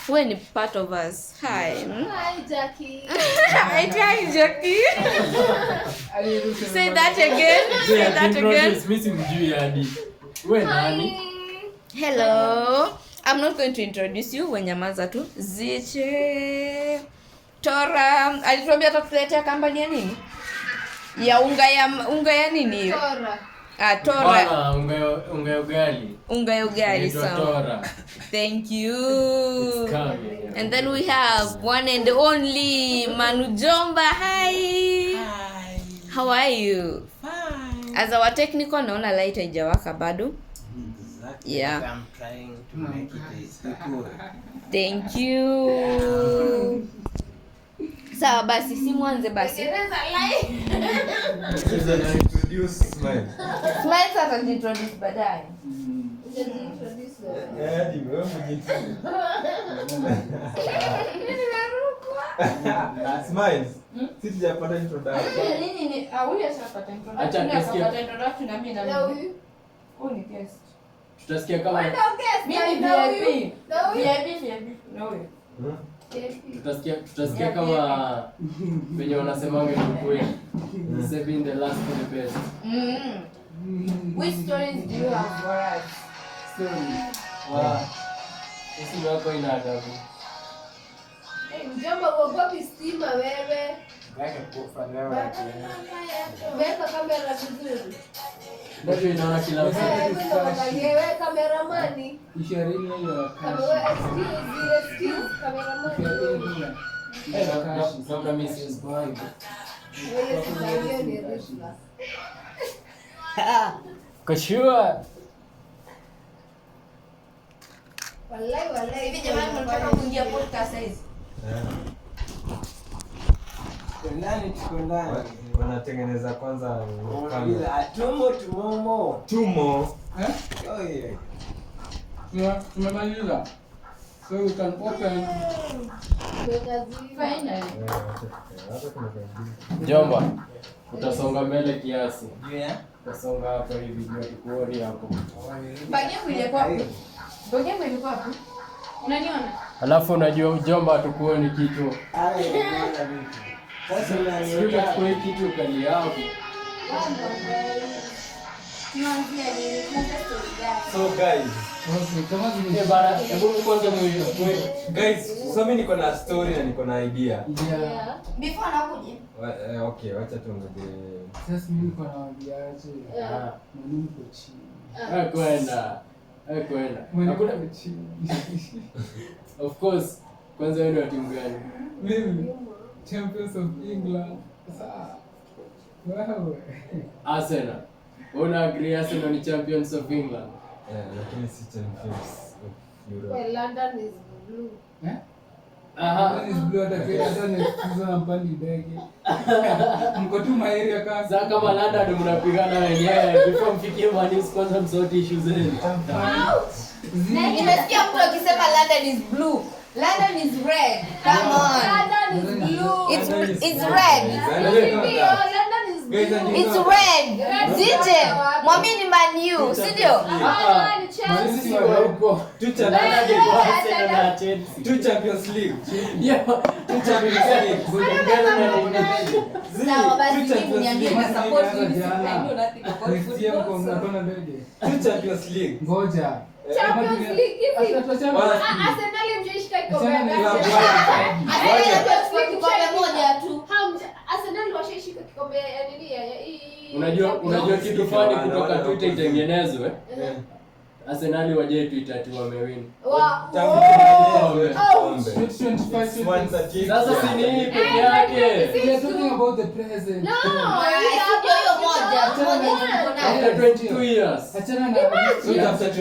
Wewe ni part of us. Hi. Hi Jackie. Hi Jackie. Say that again. Say that again. Wewe nani? Hello. I'm not going to introduce you. Wenyamaza tu. Ziche. Tora. Alituambia atatuletea kampani ya nini? Ya unga ya nini hiyo? Tora. Tora. Bana, unga ya ugali. Unga ya ugali Tora. Thank you. And then we have one and only Manu Jomba. Hi. Hi. How are you? Fine. As our technical, naona light haijawaka bado. Exactly. Yeah. I'm trying to make it cool. Thank you. Sawa basi, si mwanze basi. Introduce Smile. Smile sasa introduce baadaye. Smile. Sisi japata introduction. Nini huyu ashapata Acha tusikie. introduction na mimi na mimi. Huyu ni guest. Tutasikia kama Mimi VIP. VIP. No way. tutasikia kama venye wanasemanga ni kweli. Saving the last for the best. Which stories do you have for us? Sisi wako ina adabu. Mjomba uogopi stima wewe. Weka kamera vizuri. Ndio inaona kila mtu. Wewe kameramani. Isharini hiyo Excuse kameramani. Sasa mimi si spy. Wewe sio ni rushwa. Kashua. Wallahi. Hivi jamani mnataka kuingia podcast hizi? Ndani tuko ndani. Wanatengeneza kwanza Bila tumo. Oh yeah. tumemaliza. So you can open. Finally. Jomba. Utasonga mbele kiasi. Yeah. Utasonga hapa hivi ndio tukuoni hapo. Bagemu ilikuwa hapo. Unaniona? Alafu unajua Jomba tukuoni kitu. Sasa Sio kwa kitu kali hapo. So guys, Bana, hebu kwanza mwisho. guys, so mimi niko na story na niko na idea. Yeah. Before nakuja. Okay, wacha tuongee. Sasa mimi niko na wabiaje. Mwalimu kwa chini. Kwenda. Mwalimu kwa chini. Of course, kwanza wewe ni timu gani? Mimi Champions of England. Sasa wewe. Arsenal. Una agree Arsenal ni champions of England? Lakini si champions of Europe. Well, London is blue. Aha. Is blue hata ni season ampani ndege. Mko tu maeria kama. Sasa kama London mnapigana wenyewe before mfikie Manis kwanza msort issues zenu. Nimesikia mtu akisema London is blue. London is red. Come on. London is blue. It's red. It's red. Zije. Mwambie ni Man U, si ndio? Sisi huko. Two Champions League. Two Champions League. Sawa basi mimi niambie na support mimi. Two Champions League. Ngoja. Champions League hivi. Arsenal mjishika kikombe. Arsenal washishika kikombe ya nini ya hii. Unajua kitu fani kutoka Twitter itengenezwe. Arsenal waje Twitter ati wamewin. Sasa si ni peke yake. We are talking about the present. No. After 22 years. Achana na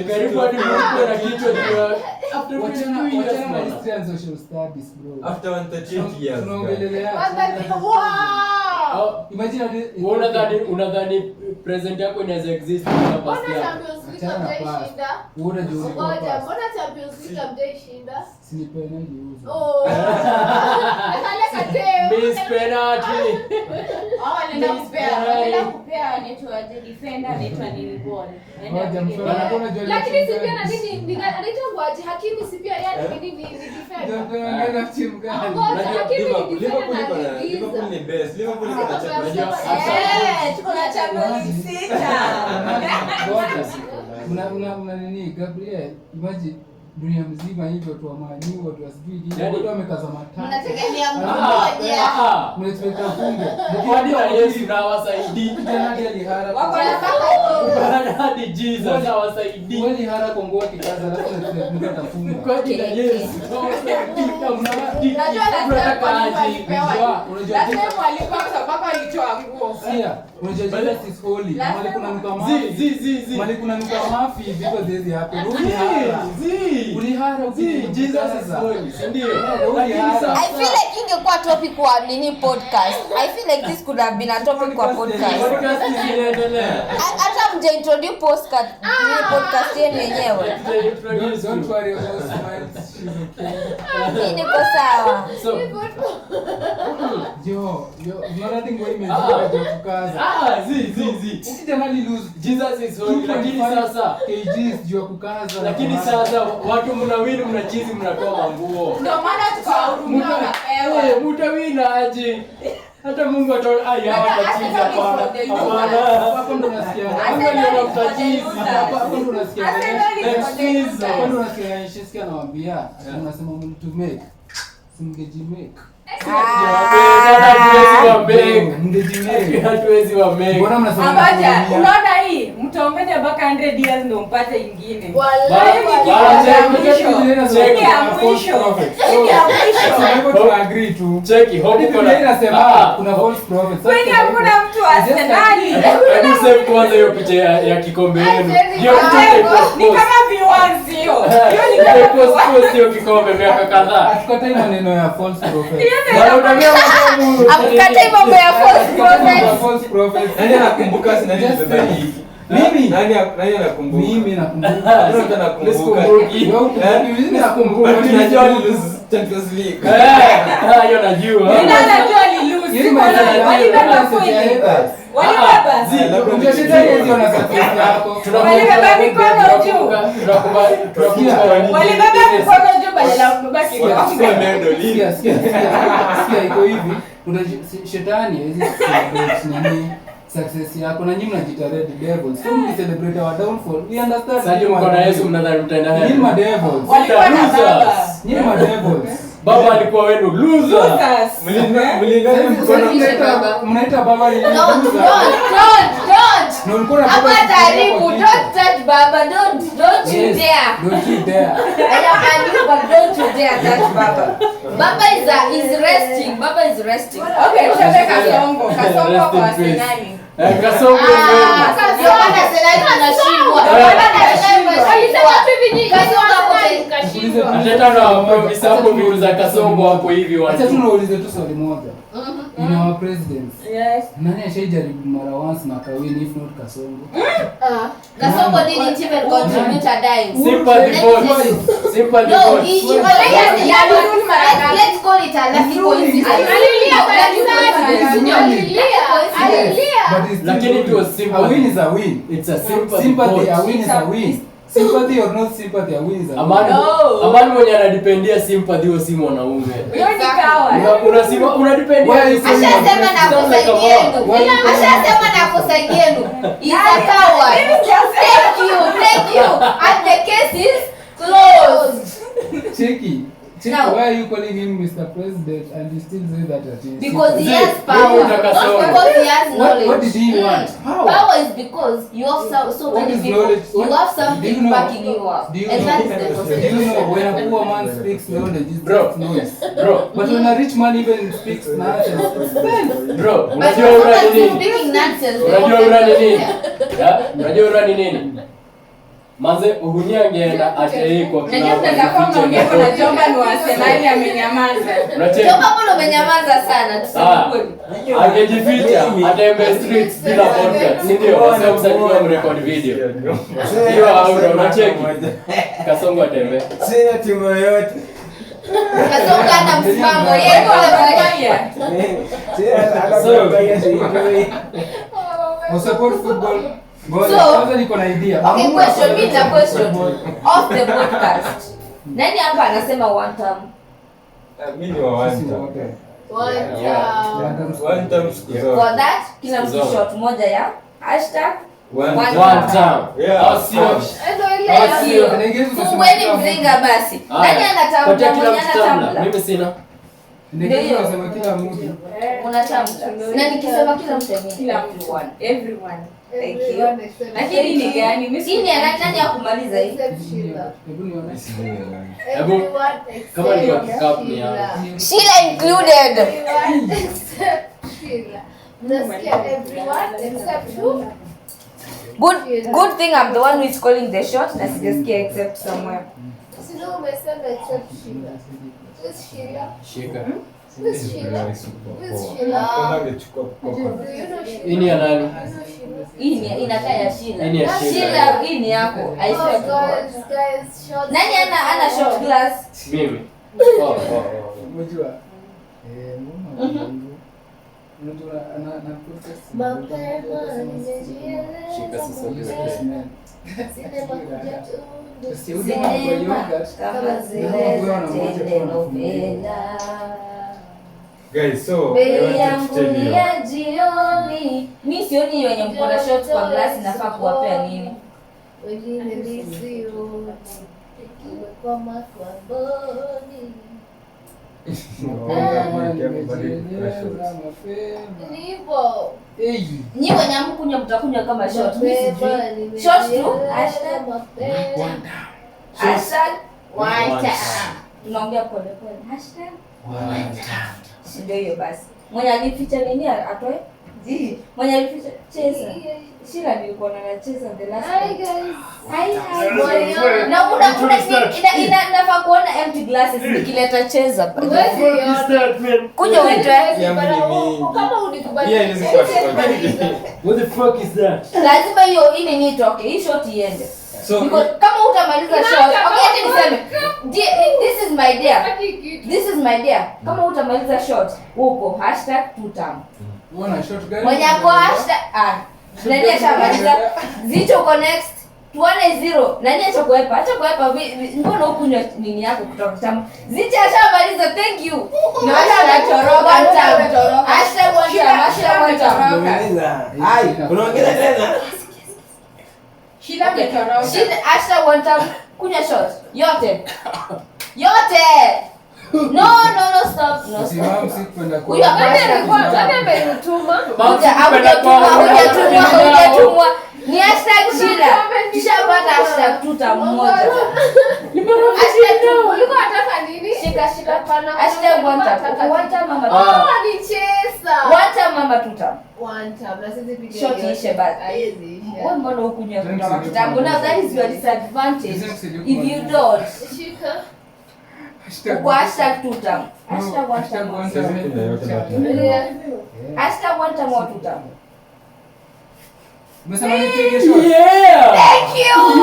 Karibu hadi mko na kichwa juu. After 22 years. Achana na history and social studies bro. After 138 years. Tunaongelelea. Wow. Imagine Unadhani present yako inaweza exist bila past Mbona yako? Champions League hamjaishinda? Uone juu uko Ngoja, past. mbona Champions League hamjaishinda? Sinipenda hizo. Oh. Akale kateo. Miss penalty. Wanaenda kupea anaitwa defender anaitwa ni ball. Ngoja mfano unajua. Lakini si pia na nini anaitwa Hakimi si pia yani ni defender. Tunaongeza timu gani? Liverpool ni best. Liverpool iko na Champions tuko na Champions Una nini Gabriel? Imagine dunia mzima hivyo watu wa Manyu, watu wa sijui watu wamekaza matatu. Mnategemea mmoja. Mnataka funge. Mkwadi wa Yesu na wasaidii. Kijana hadi alihara. Hadi Jesus na wasaidii. Wali hara kongoa kikaza alafu tunafunga tafunga. Mkwadi wa Yesu na wasaidii. Unajua Jesus is holy. Mali kuna nuka mafi. Mali kuna nuka mafi because there is happen. Ulihara Jesus is holy. Ndio. I feel like ingekuwa topic kwa nini podcast. I feel like this could have been a topic kwa podcast. Podcast inaendelea. Hata mje introduce podcast ni podcast yenu wenyewe. Don't worry about smiles. She's okay. Hii niko sawa. So, Yo, nothing going on kukaza. Ukijamani lose Jesus is holy. Lakini sasa kgs juu ya kukaza. Lakini sasa watu mnawini mnachizi mnatoa manguo. Ndio maana tukahurumia na Mtawina aje. Hata Mungu ataona watachizi hapana. Hapo ndo nasikia. Mungu aliona mtachizi. Hapo ndo nasikia. Next Hapo ndo nasikia Sheskia anawaambia, unasema to make. Simgeji make. Hatuwezi wa make. Mbona mnasema? Abaja, unaona hii? Mtaongeza mpaka 100 years ndio mpate ingine. Agree tu. Cheki, hope kuna inasema kuna false prophets. Kwani hakuna mtu Arsenali? Hebu save kwanza hiyo picha ya kikombe yenu. Hiyo Ni kama viewers hiyo. Hiyo ni kama post hiyo kikombe miaka kadhaa. Hatukatai maneno ya false prophets. Amkatai mambo ya false prophets. Nani anakumbuka si nani beba hii? Mimi nani anakumbuka? Mimi nakumbuka. Nani anakumbuka? Mimi nakumbuka. Tunajua lose Champions League. Hiyo najua. Nani anajua ni lose? Walibeba kweli. Walibeba. Unajua shida hiyo na success yako. Walibeba mikono juu. Walibeba mikono juu badala ya kubeba kidogo. Sikia iko hivi. Shetani hizi nini success yako na nyinyi mnajiita red devils. So we celebrate our downfall. We understand. Sasa mko na Yesu mnadhani mtaenda heri. Nyinyi ma devils. Walikuwa na baba. Nyinyi ma devils. Baba alikuwa wenu losers. Mlingana mkono mnaita baba ni Don't. na ulikuwa na Hapa taribu, don't touch baba, don't you dare. Don't you dare. I am a new, but don't you dare touch baba. Baba is resting. Baba is resting. Okay, tuende Kasongo. Kasongo kwa Arsenali. Kasongo Ateta na promise hapo vitu za Kasongo hapo hivi watu. Acha tunaulize tu swali moja. In our presidents. Yes. Nani ashajaribu mara once na kawini if not Kasongo? Kasongo didn't even contribute a dime. Sympathy vote. Sympathy No, vote. let's call it a lucky coincidence. Lakini it was a win is a win. It's a sympathy Sympathy, vote. a win is a win. Sympathy or not sympathy, a win is a win. Amani mwenye anadipendia sympathy huo si mwanaume. Hiyo ni kawa. Unadipendia Ashasema na kosa yenu. Is a coward. Thank you. And the case is closed. Checky. Now, why are you calling him Mr. President and you still say that at him? Because he has power. Not because he has knowledge. What did he want? How? Power is because you have so What many is people. knowledge? You have Do you something know? backing you up. Do you And know? that is the Do you possibility. know when a poor man speaks knowledge, it's Bro. just noise. Bro, But when a rich man even speaks nonsense, it's sense. bro, But unajua someone ura who's ni nini? speaking nonsense. Unajua ura ni nini? Unajua ura ni nini? Manze uhunia angeenda atei kwa Najua tunaweza kuwa mnaongea na Jomba ni wa Arsenali amenyamaza. Unacheki? Jomba mbona umenyamaza sana tuseme kweli. Angejificha atembe streets bila podcast. Si ndio? Wasema msajili mrecord video. Hiyo aura unacheki? Kasongo atembe. Sina timu yoyote. Kasonga na msimamo yeye I support football. So, Kwanza niko na idea. okay, question. Off the podcast. Nani hapa anasema one term? Mimi ni wa Sisi one wote. One time siku zote. For that, kila mtu Zote. shot moja ya hashtag One One time. One time. Yeah. Au sio? sio. Na ingine tunasema Fungueni kila mzinga basi. Haya. Nani anatambla? Patia kila Mwenye mtu tumbler. anatambla? Mimi sina. Ingine Ndio. tunasema kila mtu. Unatambla. Na nikisema kila mtu ni Kila mtu. Everyone. Thank you. Lakini ni gani? Mimi Hii ni ya nani ya kumaliza hii? Hebu nione. Hebu kama ni wa kikapu ni hapa. Sheila included. Good thing I'm the one who is calling the shot na sijasikia except somewhere. Shika. Kwanza angechukua popcorn. Hii ni ya nani? Hii ni inakaa ya Sheila. Hii ni ya Sheila. Sheila, hii ni yako. I swear to God. Nani ana shot glass? Mimi. Oh. Unajua? Mbona? Unajua ana protest. Shika sasa hivi. Kama zile za telenovela. Guys, so Bei I want to yangu tell ni you. ya jioni. Mi sioni wenye mkono shot kwa glass inafaa kuwapea nini? Nyi wenye hamkunywa mtakunywa kama shot. Mi sijui. Shot tu. Hashtag one time. Tunaongea pole pole. Hashtag si ndio hiyo basi. Mwenye alificha nini atoe? Mwenye alificha cheza. Sheila nilikuwa nacheza the last time. Hi. Na una nafaa kuona empty glasses nikileta cheza. Kuja uitwe. Yeah, hizi kwa shot. What the fuck is that? Lazima hiyo hii nini itoke. Hii shot iende. So Because kama utamaliza shot, okay, acha niseme. This is my dear. This is my dear. Kama utamaliza shot, uko #2tam. Unaona shot gani? Mwenye ako nani atamaliza? Zicho uko next. Tuone 0. Nani atakuepa? Acha kuepa. Mbona ukunywa nini yako kutoka tamu? Zicho ashamaliza. Thank you. Na hata anatoroka tamu. #1tam. Ai, unaongeza tena? Sheila ametoroka. #1tam. Kunywa shot. Yote. No, stop. No, Simam stop. sikwenda kwa. Huyo hapa Mama, hujatumwa. Ni #Sheila. Tushapata #2tam moja. Shika. #1tam mama. One-tam mama 2tam. Shot ishe basi. Wewe mbona hukunywa kutoka kitambo? Now that is your disadvantage. If you don't, uko #2tam. #1tam. #1tam au 2tam. Umesema nipige shot. Yeah. Thank you.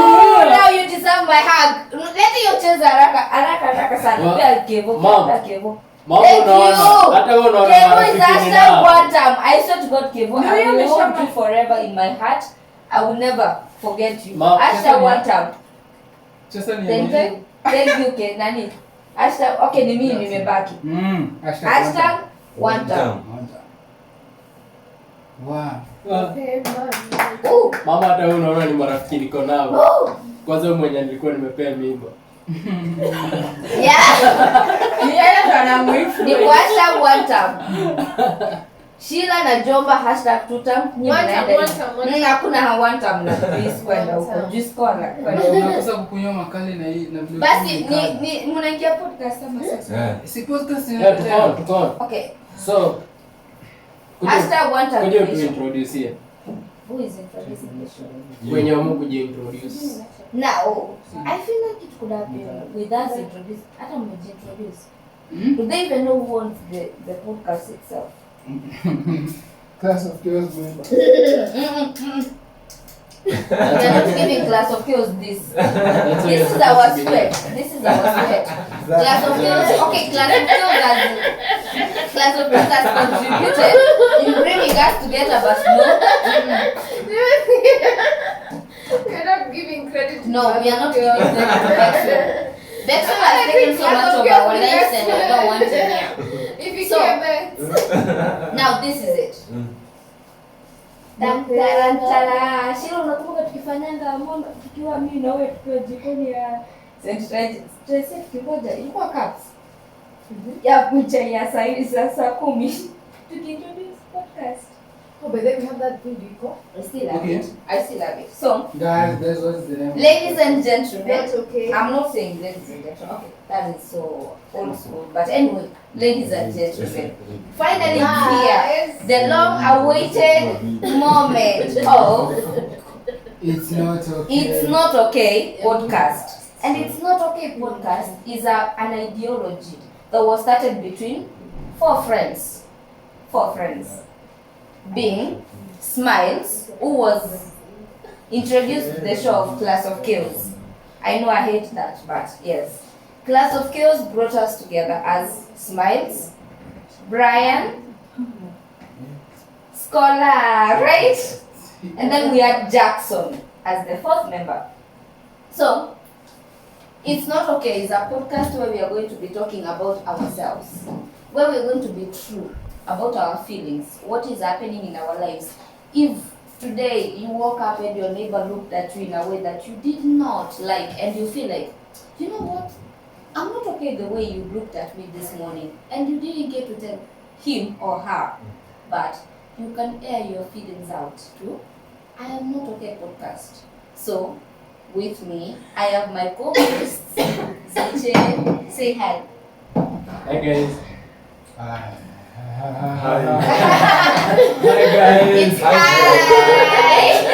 Now you deserve my hug. Leta hiyo cheza haraka sana. Pia Kevo. Mama Thank unaona. you. Hata wewe unaona. Kevo is marafiki ni nao. #1tam. I swear to God, Kevo, No, I you will hold ameshama. you forever in my heart. I will never forget you. Ma- #1tam. Sasa ni Thank you, Ke. Nani? Okay, ni mimi nimebaki. #1tam. Wow. Mama hata wewe unaona ni marafiki niko nao. Ooh. Kwanza wewe mwenye nilikuwa nimepea mimba. Yeah. Yeye ndo anamwifu. Ni kwa #1tam. Sheila na Jomba #2tam. Nyinyi mnaenda. Hakuna #1tam na please kwenda huko. Just kwenda. Unakosa kukunywa makali na hii na vile. Basi ni mnaingia podcast ama sasa? Yeah. Si podcast Yeah, tuko. Okay. So #1tam. kuja tuintroduce here. Who is introducing the show? Wenye wamu kujiintroduce. Now, I feel like it could have been with us introduced. Hata mmejiintroduce. Do they even know who owns the podcast itself? Class of Chaos member. We are not giving Class of Chaos this. That's why This you're is our supposed to be sweat. there. This is our sweat. Class of Chaos. Okay, Class of Chaos has contributed in bringing us together, but You're not giving credit to no, we are not giving Class of them to Chaos. Bexon. Bexon has taken so much of our lives and I don't want Now this is it. Tantara. Shilo unakumbuka tukifanyanga mono tukiwa mimi na wewe tukiwa jikoni ya Tracy tukimoja ilikuwa cups. Ya kucha ya saa 10 tukiintroduce podcast. Oh, but then we have that video. I still love Okay. it. I still love it. So, Guys, that's what's the name. ladies and gentlemen, That's okay. I'm not saying ladies and gentlemen. Okay, that is so old school. But anyway, ladies and gentlemen, finally here, the long-awaited moment of It's not okay. It's Not Okay podcast. And It's Not Okay podcast is an ideology that was started between four friends. Being Smiles, who was introduced to the show of Class of Chaos. I know I hate that, but yes. Class of Chaos brought us together as Smiles, Brian, Scholar, right? And then we had Jackson as the fourth member. So, It's Not Okay is a podcast where we are going to be talking about ourselves, where we're going to be true about our feelings, what is happening in our lives. If today you woke up and your neighbor looked at you in a way that you did not like, and you feel like, you know what, I'm not okay the way you looked at me this morning, and you didn't get to tell him or her, but you can air your feelings out to I Am Not Okay podcast. So, with me, I have my co-hosts, Ziche, say hi. Hi guys. Hi. Hi guys. It's hi!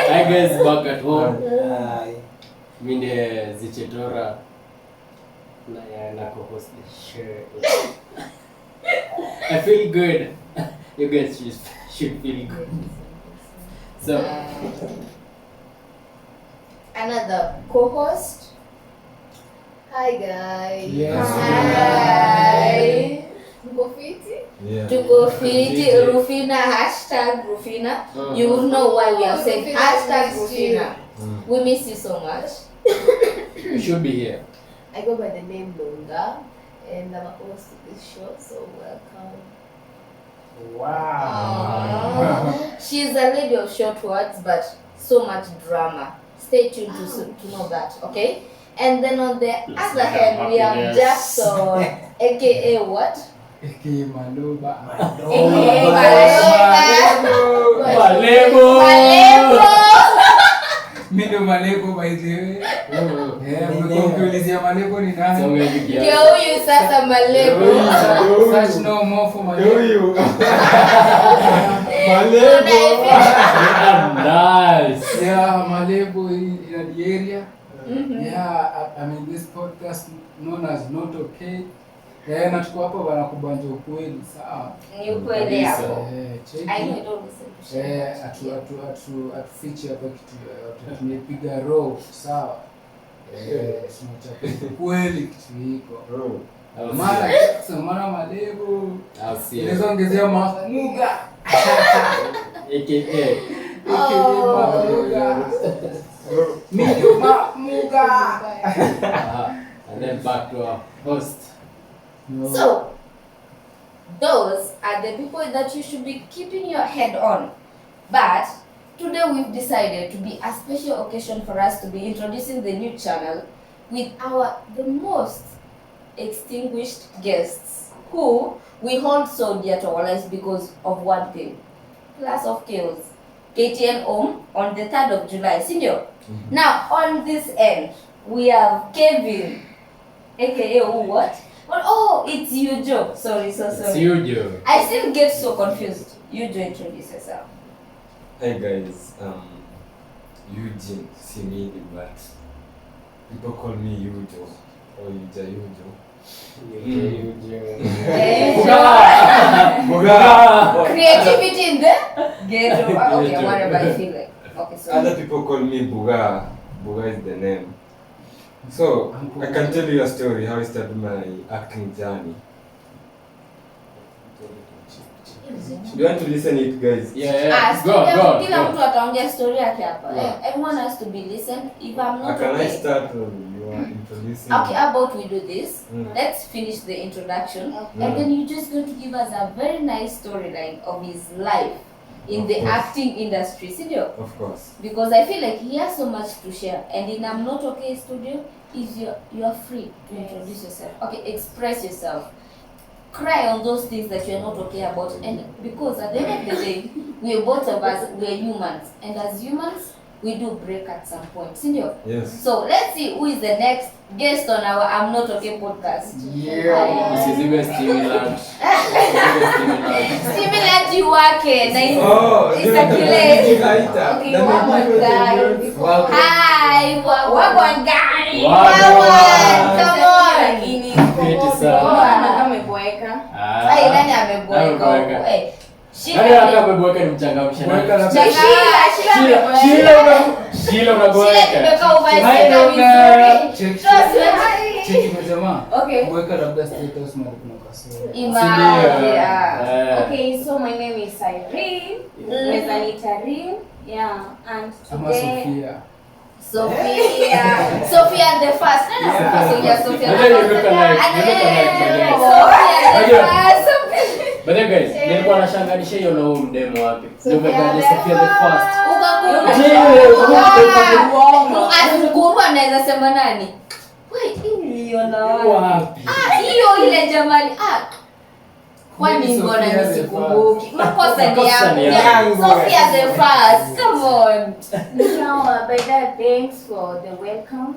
Hi guys, back at home. Hi. Mimi ndiye Zichetora na co-host the show. I feel good. You guys should feel good. So, Another co-host. Hi guys. Yes. Hi. Mko fiti? Yeah. Tuko fiti, Rufina, hashtag Rufina. You will know why we are saying Rufina, hashtag we miss you. Rufina. We miss you so much. you should be here. I go by the name Longa, and I'm a host of this show, so welcome. Aww. She's a lady of short words, but so much drama. Stay tuned to know that, okay? And then on the other hand, we have Happiness. Jackson, aka what? Eke Maloba. aka Malebo. Mimi ndo Malebo by the way. Mkiulizia Malebo ni nani? Songa hivi Ndio kiasi. huyu sasa Malebo. Search no more for Malebo. Nice. Yeah, Malebo in the area. Yeah, I'm in this podcast known as Not Okay. Na tuko hapa bana kubanja ukweli, sawa? Ni ukweli hapo. Cheki. I know you don't listen to shit. atufiche hapa kitu yoyote. Tumepiga roho, sawa? Tunachapa kweli kitu hiko. Mara Jackson, mara Malebo. I'll see you. Inaweza ongezea Muga. AKA. Muga. And then back to our host. So, those are the people that you should be keeping your head on. But today we've decided to be a special occasion for us to be introducing the new channel with the most extinguished guests who we hold so dear to our lives because of one thing. Class of Chaos. KTN Home on the 3rd of July. Senior. Now, on this end, we have Kevin, aka what? Oh, it's Yujo. Sorry. It's Yujo. I still get so confused. Yujo, introduce yourself. Hey guys, Eugene Simili, but people call me Yujo or Yujo. Yujo. Creativity in the ghetto. Okay, whatever I feel like. Okay, so Other people call me Buga. Buga is the name. So I can tell you a story how I started my acting journey. Do you want to listen it, guys? Yeah. kila Go. mtu ataongea story yake hapa. Everyone has to be listened. If I'm not Can I okay. start or you want introducing. Okay, how about we do this? Mm. Let's finish the introduction, Okay. and then you're just going to give us a very nice storyline of his life in Of the course. acting industry, Sidio? Of course. Because I feel like he has so much to share, and in I'm Not Okay Studio, you are free to introduce yourself. Okay, express yourself. Cry on those things that you're not okay about, and because at the end of the day, we're both of us, we're humans, and as humans, we do break at some point, Sidio? Yes. So let's see who is the next guest on our I'm Not Okay podcast. Usizibe stimulant. Stimulant wake na circulate. Okay, one guy. Hi, one guy. Wagwan. Come on. Fiti sana. Kama ameboeka. Ai, nani ameboeka? Ameboeka. Eh, Nani hata ameboeka ni mchangamsha nani? Shila unaboeka. Cheki jamaa. Okay. Kuweka labda status na kuna kasoro. Okay, so my name is Irene. Mezanita Irene. Yeah, and Ama today Sofia. Sophia the first. Sophia But then you look alike. But then guys, nilikuwa nashanganisha hiyo na huyo mdemo wapi. Ndio mgaje Sophia the first. Ukakumbuka anaweza sema nani? Wait, niliona wapi? Hiyo ile jamani. Kwani mbona nisikumbuki? Makosa ni yangu. Sophia the first. Come on. now, Beda, thanks for the welcome.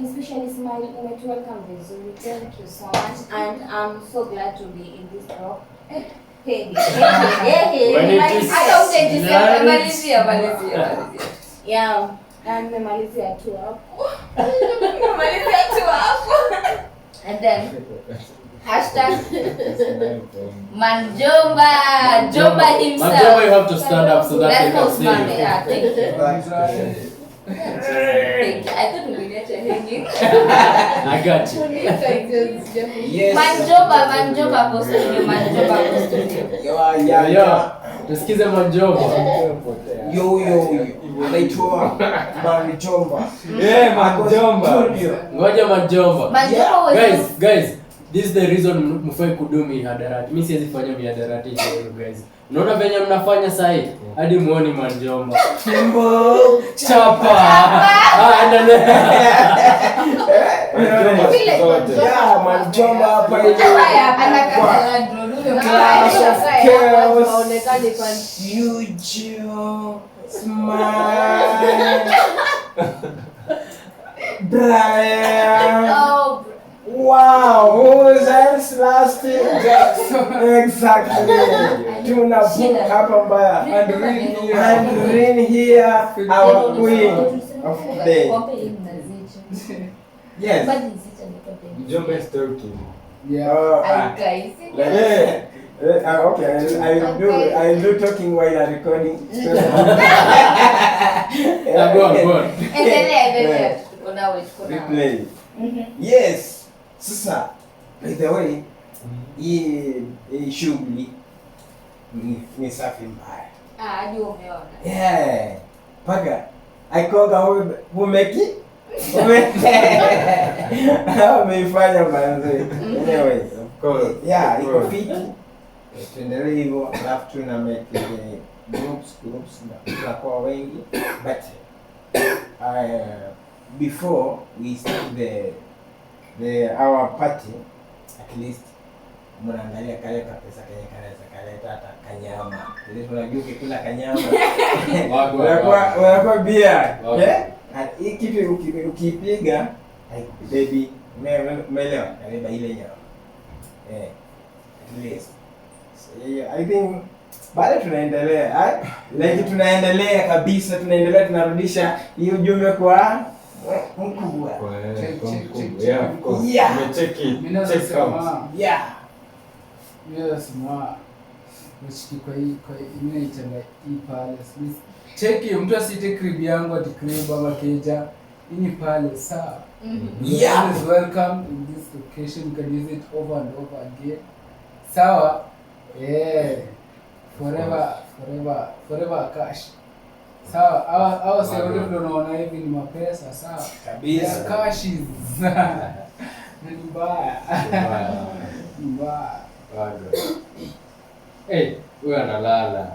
Especially Smile, to welcome vizuri. Thank you so much, and I'm so glad to be in this talk. Yeah, and memalizia tu hapo. And then hashtag Manjomba himself. Manjomba, you have to stand up so that Let's you go can see. stand there. Yeah, thank you. Thank you. I thought we were hanging. I got you. Yes. Manjomba hapo studio, Manjomba hapo studio. Yo, tusikize Manjomba. Yo. Naitwa Manjomba. Manjomba. Ngoja Manjomba. Manjomba was Guys, this is the reason mfai kudu mihadarati. Mimi siwezi fanya mihadarati hiyo guys. Unaona venye mnafanya sasa hivi? Hadi muone Manjomba. Kimbo. Chapa. Endelea. Yeah, Manjomba hapa hivi. anakata Clash of Chaos. Huge. Smile. Brian. Oh, Wow, who's else last exactly. Tuna book hapa mbaya. And Rin here, our queen of the day. Yes. Jomba is talking. Yeah. Okay, I do talking while I'm recording. Go on. endelea. Replay. Yes. Sasa, by the way, hii shughuli ni safi mbaya. Hadi umeona. Yeah. Paka aikonga humeki. Ameifanya manze. Anyway, Of course. yeah, Of iko course. fiti. Tuendelee hivyo, alafu tuna make groups na tunakuwa wengi, but before we start our party, at least mnaangalia kale kapesa kenye kanaweza kaleta hata kanyama. Ile tunajua ukikula kanyama unakuwa bia. Hii kitu ukipiga baby, umeelewa? Karibu ile nyama. At least. So, yeah, I think bado tunaendelea. Like tunaendelea kabisa, tunarudisha hiyo ujumbe kwa mkubwa. Yeah, of course. Yeah. Check Mimi check out. nasema Yeah. yes ma. Mshiki kwa hii mimi naitanga hii pale. Cheki mtu asite crib yangu ati crib ama keja. Hii ni pale sawa. Yeah. You are welcome in this location. You can use it over and over again. Sawa. Yeah. Forever cash. Sawa, hao sasa ndio unaona hivi ni mapesa, sawa? Kabisa. Cash ni mbaya. Mbaya. Wewe analala.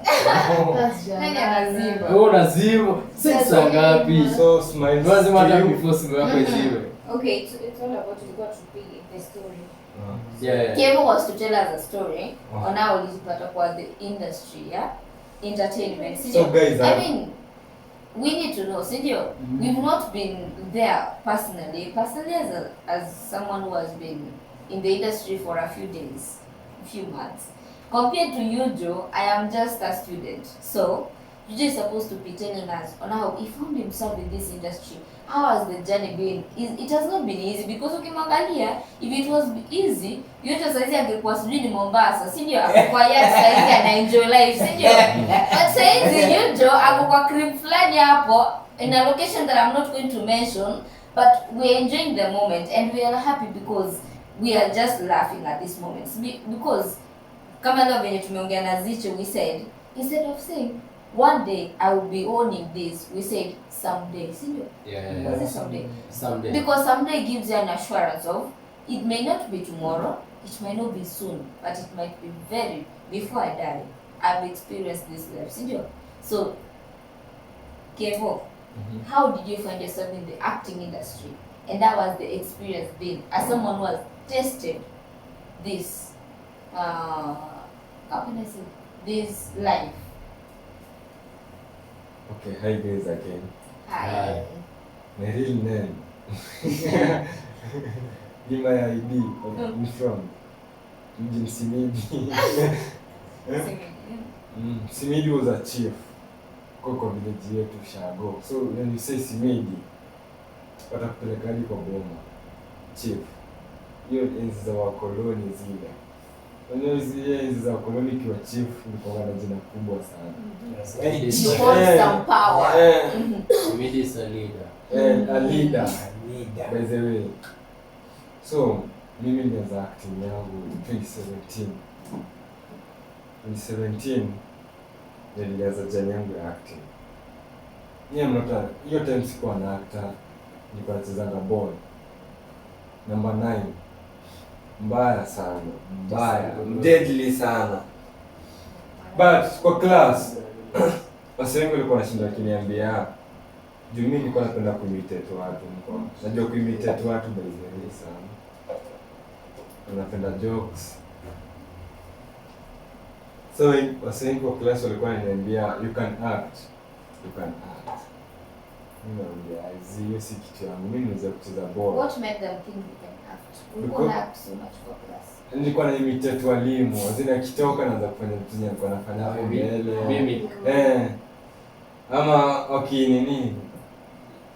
Nani anazima? Wewe unazima. Sasa ngapi? So smile. Lazima hata before simu yako iziwe. Okay, it's all about we got to be the story. Yeah. Kevo was to tell us a story on how ulipata kwa the industry, yeah? Entertainment. So guys, I mean, we need to know, sindio? We've not been there personally. Personally, as someone who has been in the industry for a few days, a few months. Compared to you, Joe, I am just a student. So, Joe is supposed to be telling us on how he found himself in this industry. How has the journey been? It has not been easy because ukimwangalia, if it was easy, yote saizi angekuwa sijui ni Mombasa, si ndio? Kwa yacht saizi ana enjoy life, si ndio? But saizi Joe ako kwa crib fulani hapo in a location that I'm not going to mention, but we're enjoying the moment and we are happy because we are just laughing at this moment. Because kama leo venye tumeongea na Ziche, we said instead of saying one day I will be owning this, we said someday. Yeah. Was it someday? Someday. Because someday gives you an assurance of it may not be tomorrow, it might not be soon, but it might be very before I die. I've experienced this life. So, Kevo, how did you find yourself in the acting industry? And that was the experience been as someone who has tested this how can I say this life. Okay, hi guys again. Hi. My real name. Give my ID. I'm from Eugene Simidi. Simidi was a chief. Koko village yetu Shago. So when you say Simidi, watakupeleka hadi kwa Boma. Chief. Hiyo enzi za wakoloni zile. Unajua zile enzi za wakoloni kiwa chief ilikuwa na jina kubwa sana. You hold some power. Simidi is a leader. A leader. By the way. So, mimi nilianza acting yangu 2017 nilianza jani yangu ya acting. Hiyo time sikuwa na actor, nilikuwa nachezanga ball. Number 9. Mbaya sana. Mbaya. Deadly sana. But kwa class wase wengi walikuwa wanashinda wakiniambia juu mimi nilikuwa napenda kuimitate watu. Najua kuimitate watu by the way sana. Napenda jokes. So wase wengi kwa class walikuwa wananiambia you can act. Mimi naambia hiyo si kitu yangu. Mimi naweza kucheza ball. What made them think you can act? We don't act so much for class. Nilikuwa na imitate walimu. Wazina kitoka naanza kufanya vitu nilikuwa nafanya hapo mbele. Mimi. Ama nini?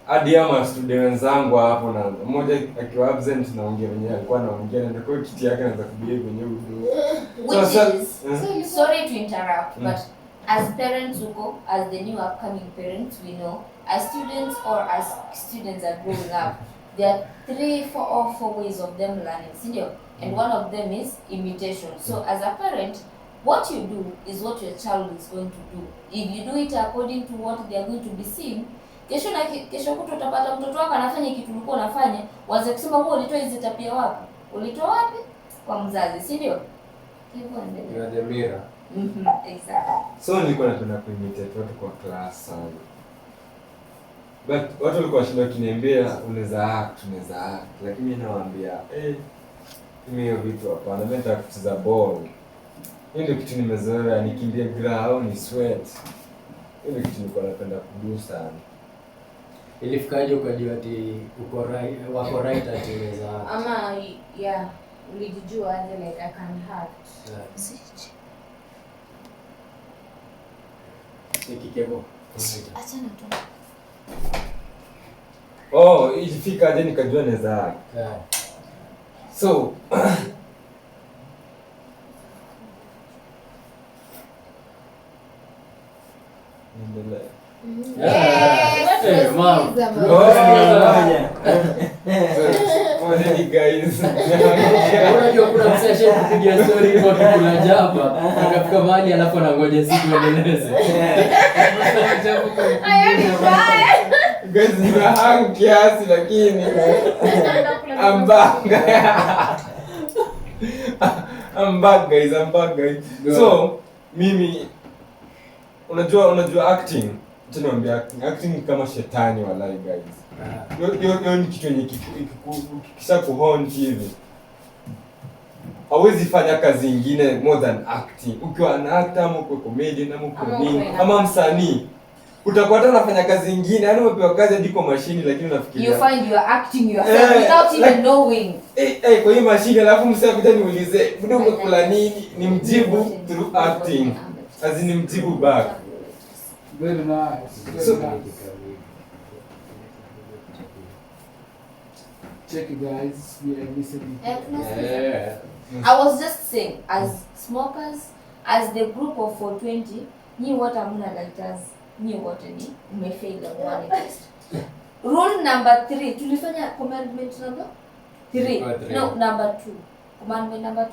Hadi ama student wenzangu hapo na mmoja akiwa absent naongea venye alikuwa anaongea na ndio kiti yake anaanza kubie kwenye udo. Sorry to interrupt, but as parents uko, as the new upcoming parents, we know as students or as students are growing up, there are 3, 4 or 4 ways of them learning, senior, and one of them is imitation. So as a parent, what you do is what your child is going to do. If you do it according to what they are going to be seeing, kesho kutu utapata mtoto wako anafanya kitu ulikuwa unafanya, waanze kusema wewe ulitoa hizo tabia wapi? Ulitoa wapi? Kwa mzazi, si ndio? Hivyo ndio. You are the mirror. Exactly. So nilikuwa napenda kuimitate watu kwa class sana. But watu walikuwa washinda kuniambia unaweza act. Lakini mimi nawaambia, mimi hiyo vitu hapana, mimi nataka kucheza ball. Hiyo ndio kitu nimezoea, nikimbie ground, ni sweat. Hiyo ndio kitu nilikuwa napenda kudu sana. Ilifikaje ukajua ati wako right ati unaweza Ama ulijijua aje like I can act. Nikikebo. Achana tu. Ilifika aje nikajua naweza act. So Already guys. Unajua kuna mseshe kupigia story kwa kula jaba, akafika mahali alafu anangoja siku endeleze. Guys nimehang kiasi lakini I'm back guys. So mimi unajua acting. Tunaambia acting ni kama shetani walai guys. Yo ni kitu yenye kisha kuhaunt hivi. Hawezi fanya kazi nyingine more than acting. Ukiwa an actor ama uko comedian ama uko nini ama msanii, utakuwa hata unafanya kazi nyingine, yaani umepewa kazi hadi kwa mashini lakini unafikiria. You find you are acting yourself without even knowing. Kwa hiyo mashini alafu msanii kuja niulize, "Bado umekula nini?" Ni mjibu through acting. Ni mjibu back. Very nice. So, check it guys, we are listening. I was just saying, as smokers, as the group of 420, ni what amuna lighters, ni what ni umefail one test. Rule number 3, tulifanya commandment number 3. No, number 2. Commandment number 2.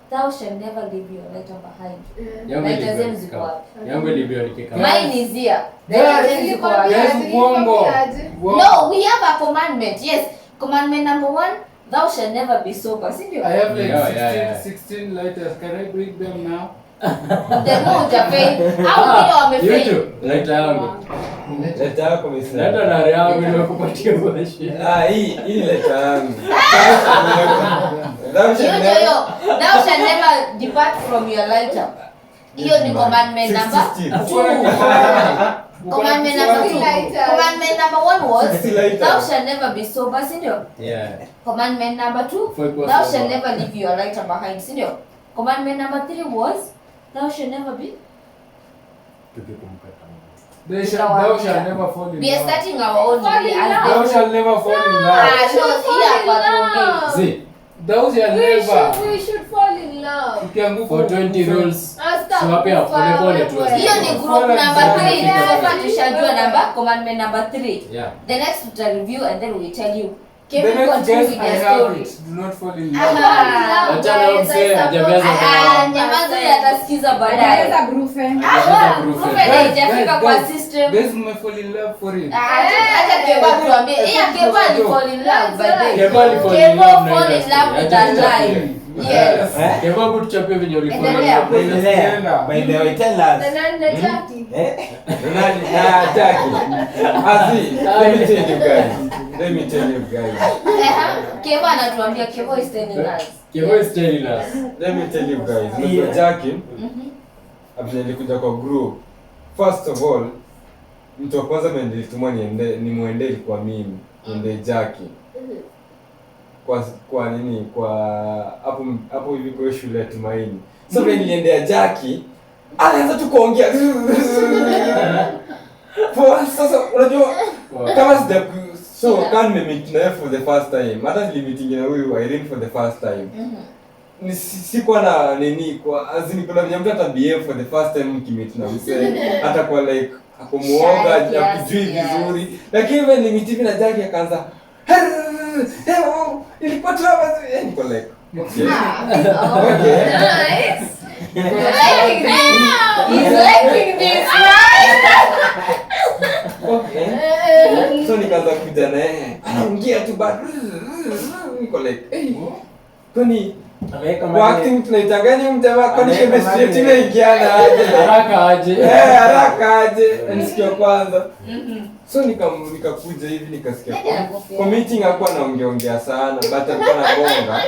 Thou shall never leave your lighter behind. Lighters zenu ziko wapi? Yangu ilivyo nikika. Mine is here. Yes, Lighters zenu ziko wapi? No, we have a commandment. Yes. Commandment number 1, thou shall never be sober. See you. I have like Yeah. 16 lighters. Can I bring them now? The no Japan. How many are me fail? YouTube, leta yangu. Leta yako msanii. Leta na yangu nimekupatia bashi. Hii leta yangu. Thou shall never depart from your lighter. Hiyo ni commandment number 2. Commandment number 2. Commandment number 1 was, thou shall never be sober, sindio? Yeah. Commandment number 2, thou shall never leave your lighter behind, sindio? Commandment number 3 was, thou shall never be. Thou shall never fall in love. We are starting our own way Thou shall never fall in love. See, Thou shall never. We should fall in love. Ukianguka for 20 rules. So wapi ya pole pole tu. Hiyo ni group number 3. Sasa tushajua number commandment number 3. Yeah. The next tuta review and then we tell you. The Can we next continue guys with I the have story? it. Do not fall in love. Acha mse hajameza Nyamaza atasikiza baadaye. Brufen. Haijafika kwa system. Guys, me fall in love for it. Acha Keba tuambie. Keba ni fall in love by the way. Keba ni fall in Keba love na fall in love with that line. Yes. Keba kutuchapia venye ulifanya. Endelea. By the way, tell us. Let me tell you guys. Keba anatuambia Keba is telling us. Keba is telling us. Let me tell you guys. Unajua Jackie, nilikuja kwa group. First of all, mtu wa kwanza mwenye nilitumwa nimuende ilikuwa mimi. Niende Jackie. Kwa nini? Kwa hapo hivi kwa shule ya Tumaini. So mimi niliendea Jackie. Anaanza tu kuongea. Sasa unajua kama so can meet na for the first time. Hata nilimeeting na huyu Irene for the first time. Ni sikuwa na nini kwa azini kuna mtu hata behave for the first time mkimeet na msee. Hata kwa like akumuoga akujui vizuri. Lakini when nimeeting na Jackie akaanza ilikuwa tu niko like okay. Nice. He's liking this, right? Okay. So nikaanza kuja na yeye. Anaongea tu bado. Niko like, kwani acting tunaitangani mtema kwani chemistry tunaingiana aje? Haraka aje? Nisikia kwanza. So nikakuja hivi nikasikia. Kwa meeting hakuwa anaongea sana, but alikuwa anabonga.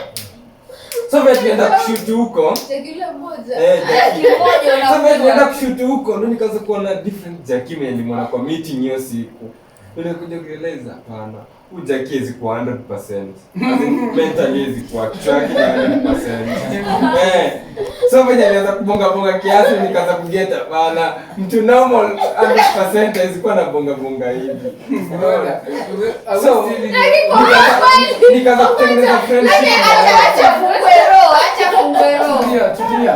So vile tulienda kushoot huko. Tegile moja. So vile tulienda kushoot huko, ndo nikaanza kuona different Jackie mwenye nimeona kwa meeting hiyo siku. Nilikuja kueleza hapana. Huyu Jackie hizi kwa 100%. Mentally hizi kwa kichwa yake 100%. So vile nilianza kubonga kiasi nikaanza kugeta bana. Mtu normal 100% hizi kwa na bonga hivi. So nikaanza kutengeneza friendship. Acha fungwe roho. Tulia.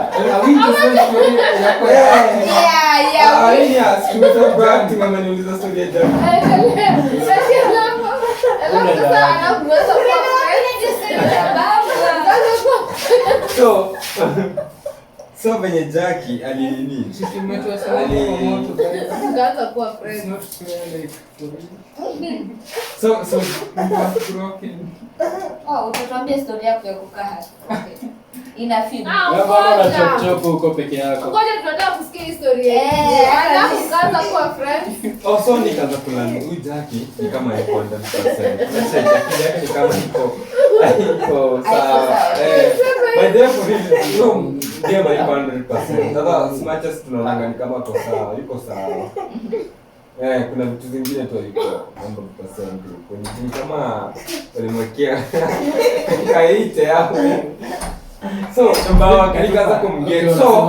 Sasa anakuweza kwa friend. So venye Jackie alinini? Tumetua sana kwa moto guys. Tukaanza kuwa It's friends. not fair like for real. So Broken. Oh, utatuambia story yako ya kukaa hapa. Okay. Ina film. Wewe bado na chop chop huko peke yako. Ngoja tunataka kusikia historia Eh, yake. hata Alafu tukaanza kuwa friends. so nikaanza kulani huyu Jackie ni kama yuko 100%. Sasa Jackie yake ni kama iko sawa. By the way for real, ndio my 100%. Sasa as much as tunaona ni kama yuko sawa. Kuna vitu zingine tu aliko 100% kwenye ni kama walimwekea kaite hapo. So nikaanza kumget. So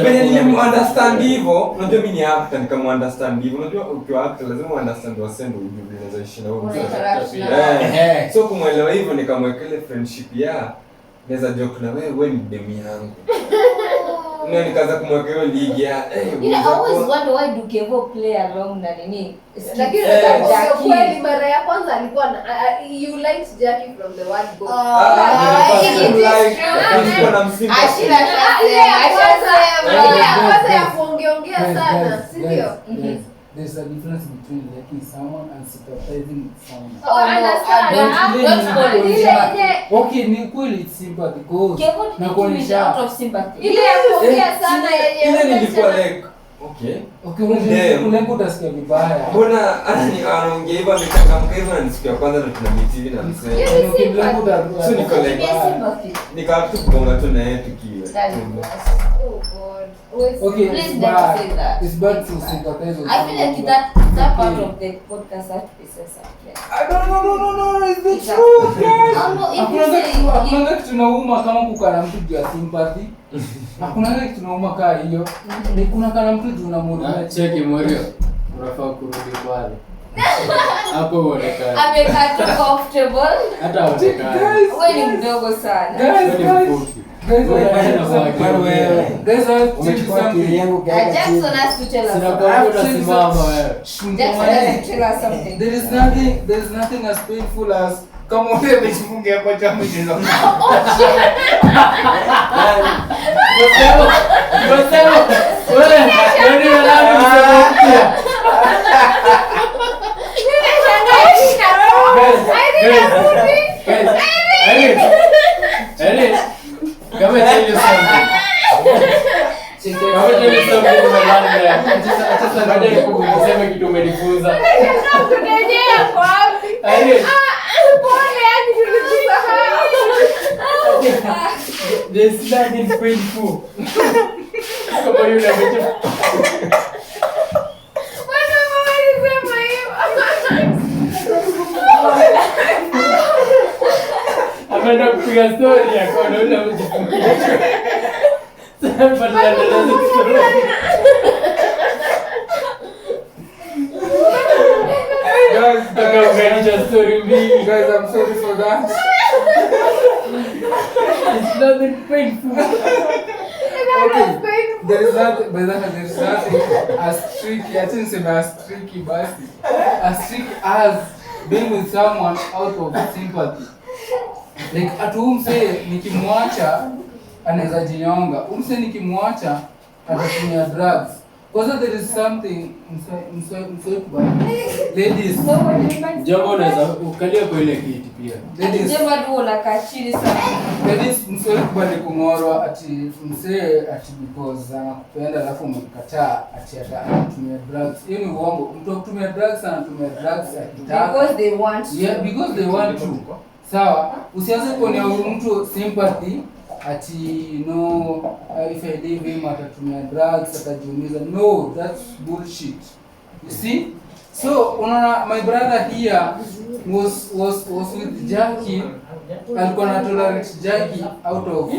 when nilimunderstand hivyo, unajua mimi ni actor nikamunderstand hivyo. Unajua ukiwa actor lazima understand wasendo ujue unaweza ishi na wewe. So kumwelewa hivyo nikamwekele friendship ya naweza joke na wewe ni demi yangu. Ndio nikaanza kumwekea hiyo ligi ya I always wonder why do Kevo play along na nini? Lakini kweli mara ya kwanza alikuwa you liked Jackie from the word go. Nilikuwa na msimba. Kwanza ya kuongeongea sana, si ndio? There's a difference between liking someone and sympathizing with someone. Okay, ni kweli it's sympathy goes. Na kuonyesha out of sympathy. Ile ya kuongea sana yenye. Ile nilikuwa like okay, unalengo utasikia vibaya. mbona anaongea hivyo amechangamka hivyo na nisikia kwanza na tuna meeting na msee. So niko like nikaanza kubonga tu na yeye tukiwa. Oh God. Okay, Please never say that. It's bad to sympathize with I feel like someone, that part of the podcast has to be censored. No, it's the It's a- truth, guys. If you say Hakuna kitu nauma kama kukana mtu juu ya sympathy. Hakuna kitu nauma kaa hiyo. Ni kuna kana mtu juu unamhurumia. Cheki Morio. Unafaa kurudi pale. Hapo uonekane. amekaa tu comfortable, Hata uonekane. wewe ni mdogo sana. Guys, Umechukua akili yangu Jackson has to tell us Sina something. kwa unasimama wewe. Jackson has to tell us something. there is nothing as painful as kama wewe umejifungia hapo jamu hizo. Wasema wewe nani unalala There's nothing painful. Kama yule ametoka ameenda kupiga story yako na yule amejifungia. Sasa badala ya story. Guys, Akaunganisha story mbili. guys, I'm sorry for that. It's nothing painful. Okay, there is nothing as tricky. I think it's as tricky, basi. As tricky as being with someone out of sympathy. Like umse nikimwacha anaweza jinyonga. Umse nikimwacha atatumia drugs. Because there is something ladies. Jambo unaweza ukalia kwa ile kiti pia. Ladies. Jema tu unakaa chini sana. Ladies, msee kubali kung'orwa ati msee ati because anakupenda alafu umemkataa ati anatumia drugs. Hiyo ni uongo. Mtu kutumia drugs anatumia drugs akitaka. Because they want to. Yeah, because they want to. Sawa, usianze kuonea huyu mtu sympathy ati no, if I leave him atatumia drugs atajiumiza. No, that's bullshit. You see? So, unaona my brother here was with Jackie. Alikuwa na tolerate Jackie out of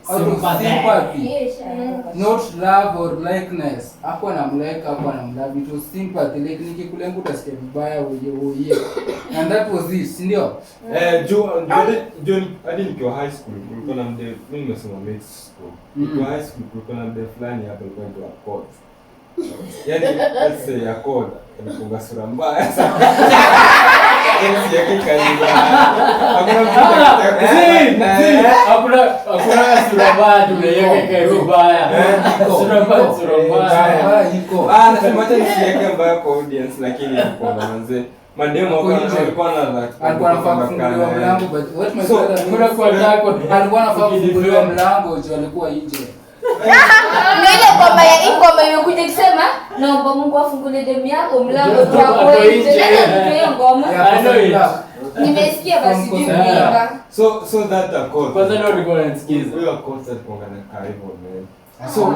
sympathy. Not love or likeness. Hapo anamlike, hapo anamlove. It was sympathy. Like nikikulenga utasikia vibaya wewe. And that was this, ndio? John hadi nikiwa high school kulikuwa na mimi nimesoma mid school. Nikiwa high school kulikuwa na mde fulani hapo alikuwa anaitwa Accord. Yaani let's say Accord alifunga sura mbaya sana. Siweke karibu. Hakuna Hakuna sura mbaya tunaiweka karibu baya. Sura mbaya. Iko. Nasema hata nisiweke mbaya kwa audience lakini kwa manze. Mademo walikuwa alikuwa anafaa kufunguliwa mlango but what my So, brother kuna kwa tako alikuwa anafaa kufunguliwa mlango jo alikuwa nje. Ndio ile ngoma ya ingoma imekuja kusema naomba Mungu afungulie demu yako mlango tu hapo nje. Ndio ngoma. I know it. Nimesikia basi kuimba. So that Akoth. Kwanza ndio nilikuwa nasikiza. Huyo Akoth alikuwa karibu man. So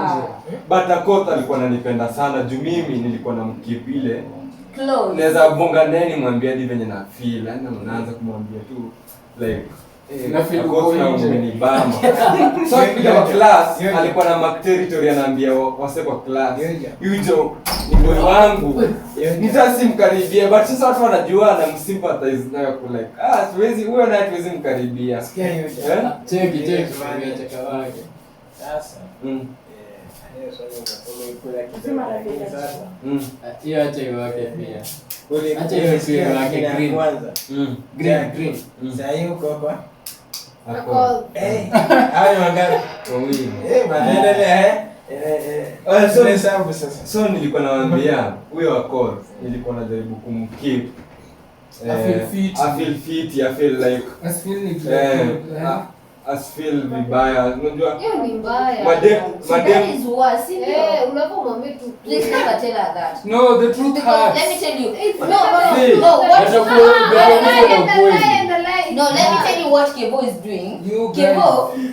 but Akoth alikuwa ananipenda sana juu mimi nilikuwa namkeep ile Close. naweza bonga neni mwambie hadi venye na feel yani unaanza kumwambia tu like Na feel Akoth uko na nje. umenibamba. So akija kwa class alikuwa na mark territory anaambia wase kwa class yujo ni boy wangu nitasimkaribia but sasa watu wanajua na msympathize nayo ku like siwezi huyo naye tuwezi mkaribia. Cheki cheka wake. Sasa. Hiyo acha wake pia. Acha hiyo sio wake green. Kwanza. Green. Sasa hiyo kwa Akoth. hayo magari. Wawili. Maendelea So nilikuwa nawaambia huyo Akoth nilikuwa najaribu kumkeep I feel fit, I feel like as feel vibaya. Unajua Hiyo ni mbaya. That is worse. Unapomwambia tu Please never tell her that. No, the truth Because hurts. let me tell you. See, No. What? Let No, let me tell you what Kevo is doing. You guys.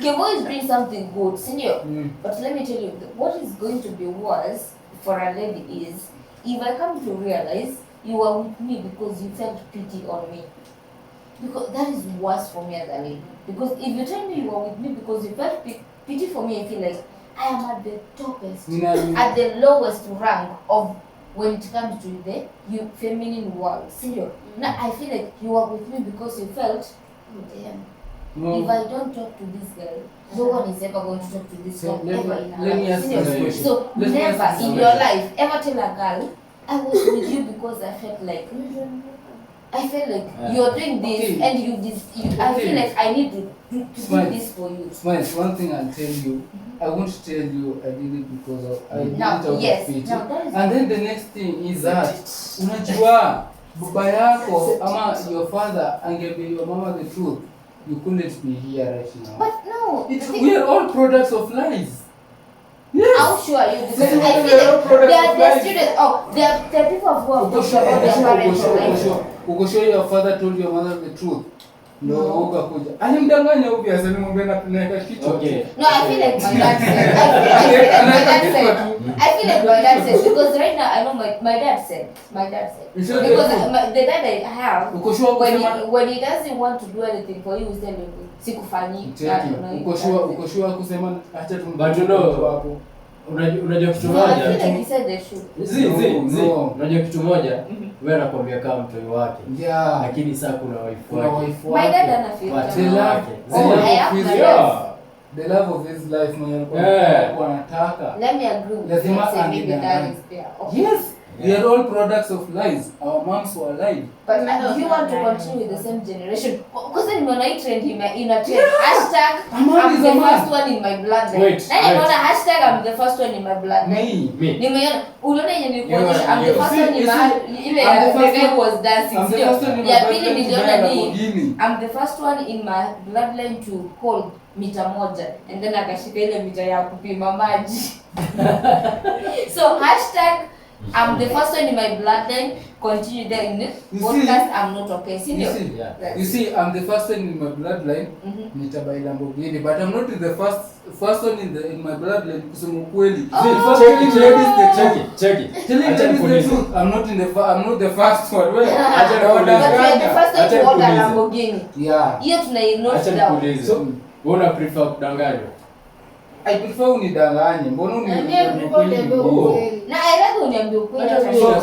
Kevo is doing something good, senior. But let me tell you, what is going to be worse for a lady is if I come to realize you are with me because you felt pity on me. Because that is worse for me as a lady. Because if you tell me you are with me because you felt pity for me, I feel like I am at the toppest, at the lowest rank of when it comes to the feminine world. Senior. Now I feel like you are with me because you felt, oh damn. No. If I don't talk to this girl, no one is ever going to talk to this girl ever in her let me life. ask you Senior. this question. So Let me ask never you in this your question. life ever tell a girl, I was with you because I felt like I feel like you're doing this Okay. and I feel like I need to do this for you. Smiles, one thing I'll tell you, I won't tell you I did it because I did it out of pity. that is And then the next thing is that unajua baba yako ama your father angebe your mama the truth, you couldn't be here right now. But no, We are all products of lies. Yes. how sure are you? Because I feel like they are students. Oh, they are people who have talked about their parents' life. Ukosho your father told your mother the truth. No, ukakuja. Alimdanganya huyu biasa nimwambia napeleka kichwa. Okay. No, I feel like my dad said. I feel like my dad said because right now I know my dad said. It's not Because the truth. the dad I have, Ukosho when he doesn't want to do anything for you, he's telling you, sikufanyi. ukosho kusema acha But you know, unajua kitu No, I feel moja. like he said they should. No. Unajua kitu moja, wewe anakuambia kama mtoi wake. Yeah. Lakini sasa kuna wife Kuna wake. wife My dad wake. anafeel. But The love, Oh, I have my dad. the love of his life mwenye alikuwa anataka. Let me agree with Lazima you. Say maybe angedanganya. that is there. Okay. Yes, we are all products of lies. Our moms were alive. But do you want to continue with the same generation? Because nimeona hii trend ina trend hashtag I'm the first one in my bloodline. Wait. Na nimeona hashtag I'm the first one in my bloodline. Me. Nimeona uliona yenye nilikuonyesha I'm the You. first one in See, my ile I'm the the first guy one- was dancing. I'm the Sio? first one in my Ya pili bloodline to niliona buy a ni Lamborghini. I'm the first one in my bloodline to hold mita moja and then akashika ile mita ya kupima maji. So hashtag I'm the first one in my bloodline. Continue there in You podcast. I'm not okay. You Senior. see, Yeah. you see, I'm the first one in my bloodline. Nitabai Lamborghini, but I'm not the first one in my bloodline. Kusema ukweli. Check it. Telling Acha them the nikuulize. truth. I'm not the first one. Wewe, Acha But you are the nikuulize. first one to Acha hold a nikuulize. Lamborghini. Yeah. Hiyo tunai-note Acha down. nikuulize. Wewe una prefer kudanganywa? I prefer unidanganye. Mbona Na mimi unidanganye? prefer uniambie ukweli. Na I rather uniambie ukweli.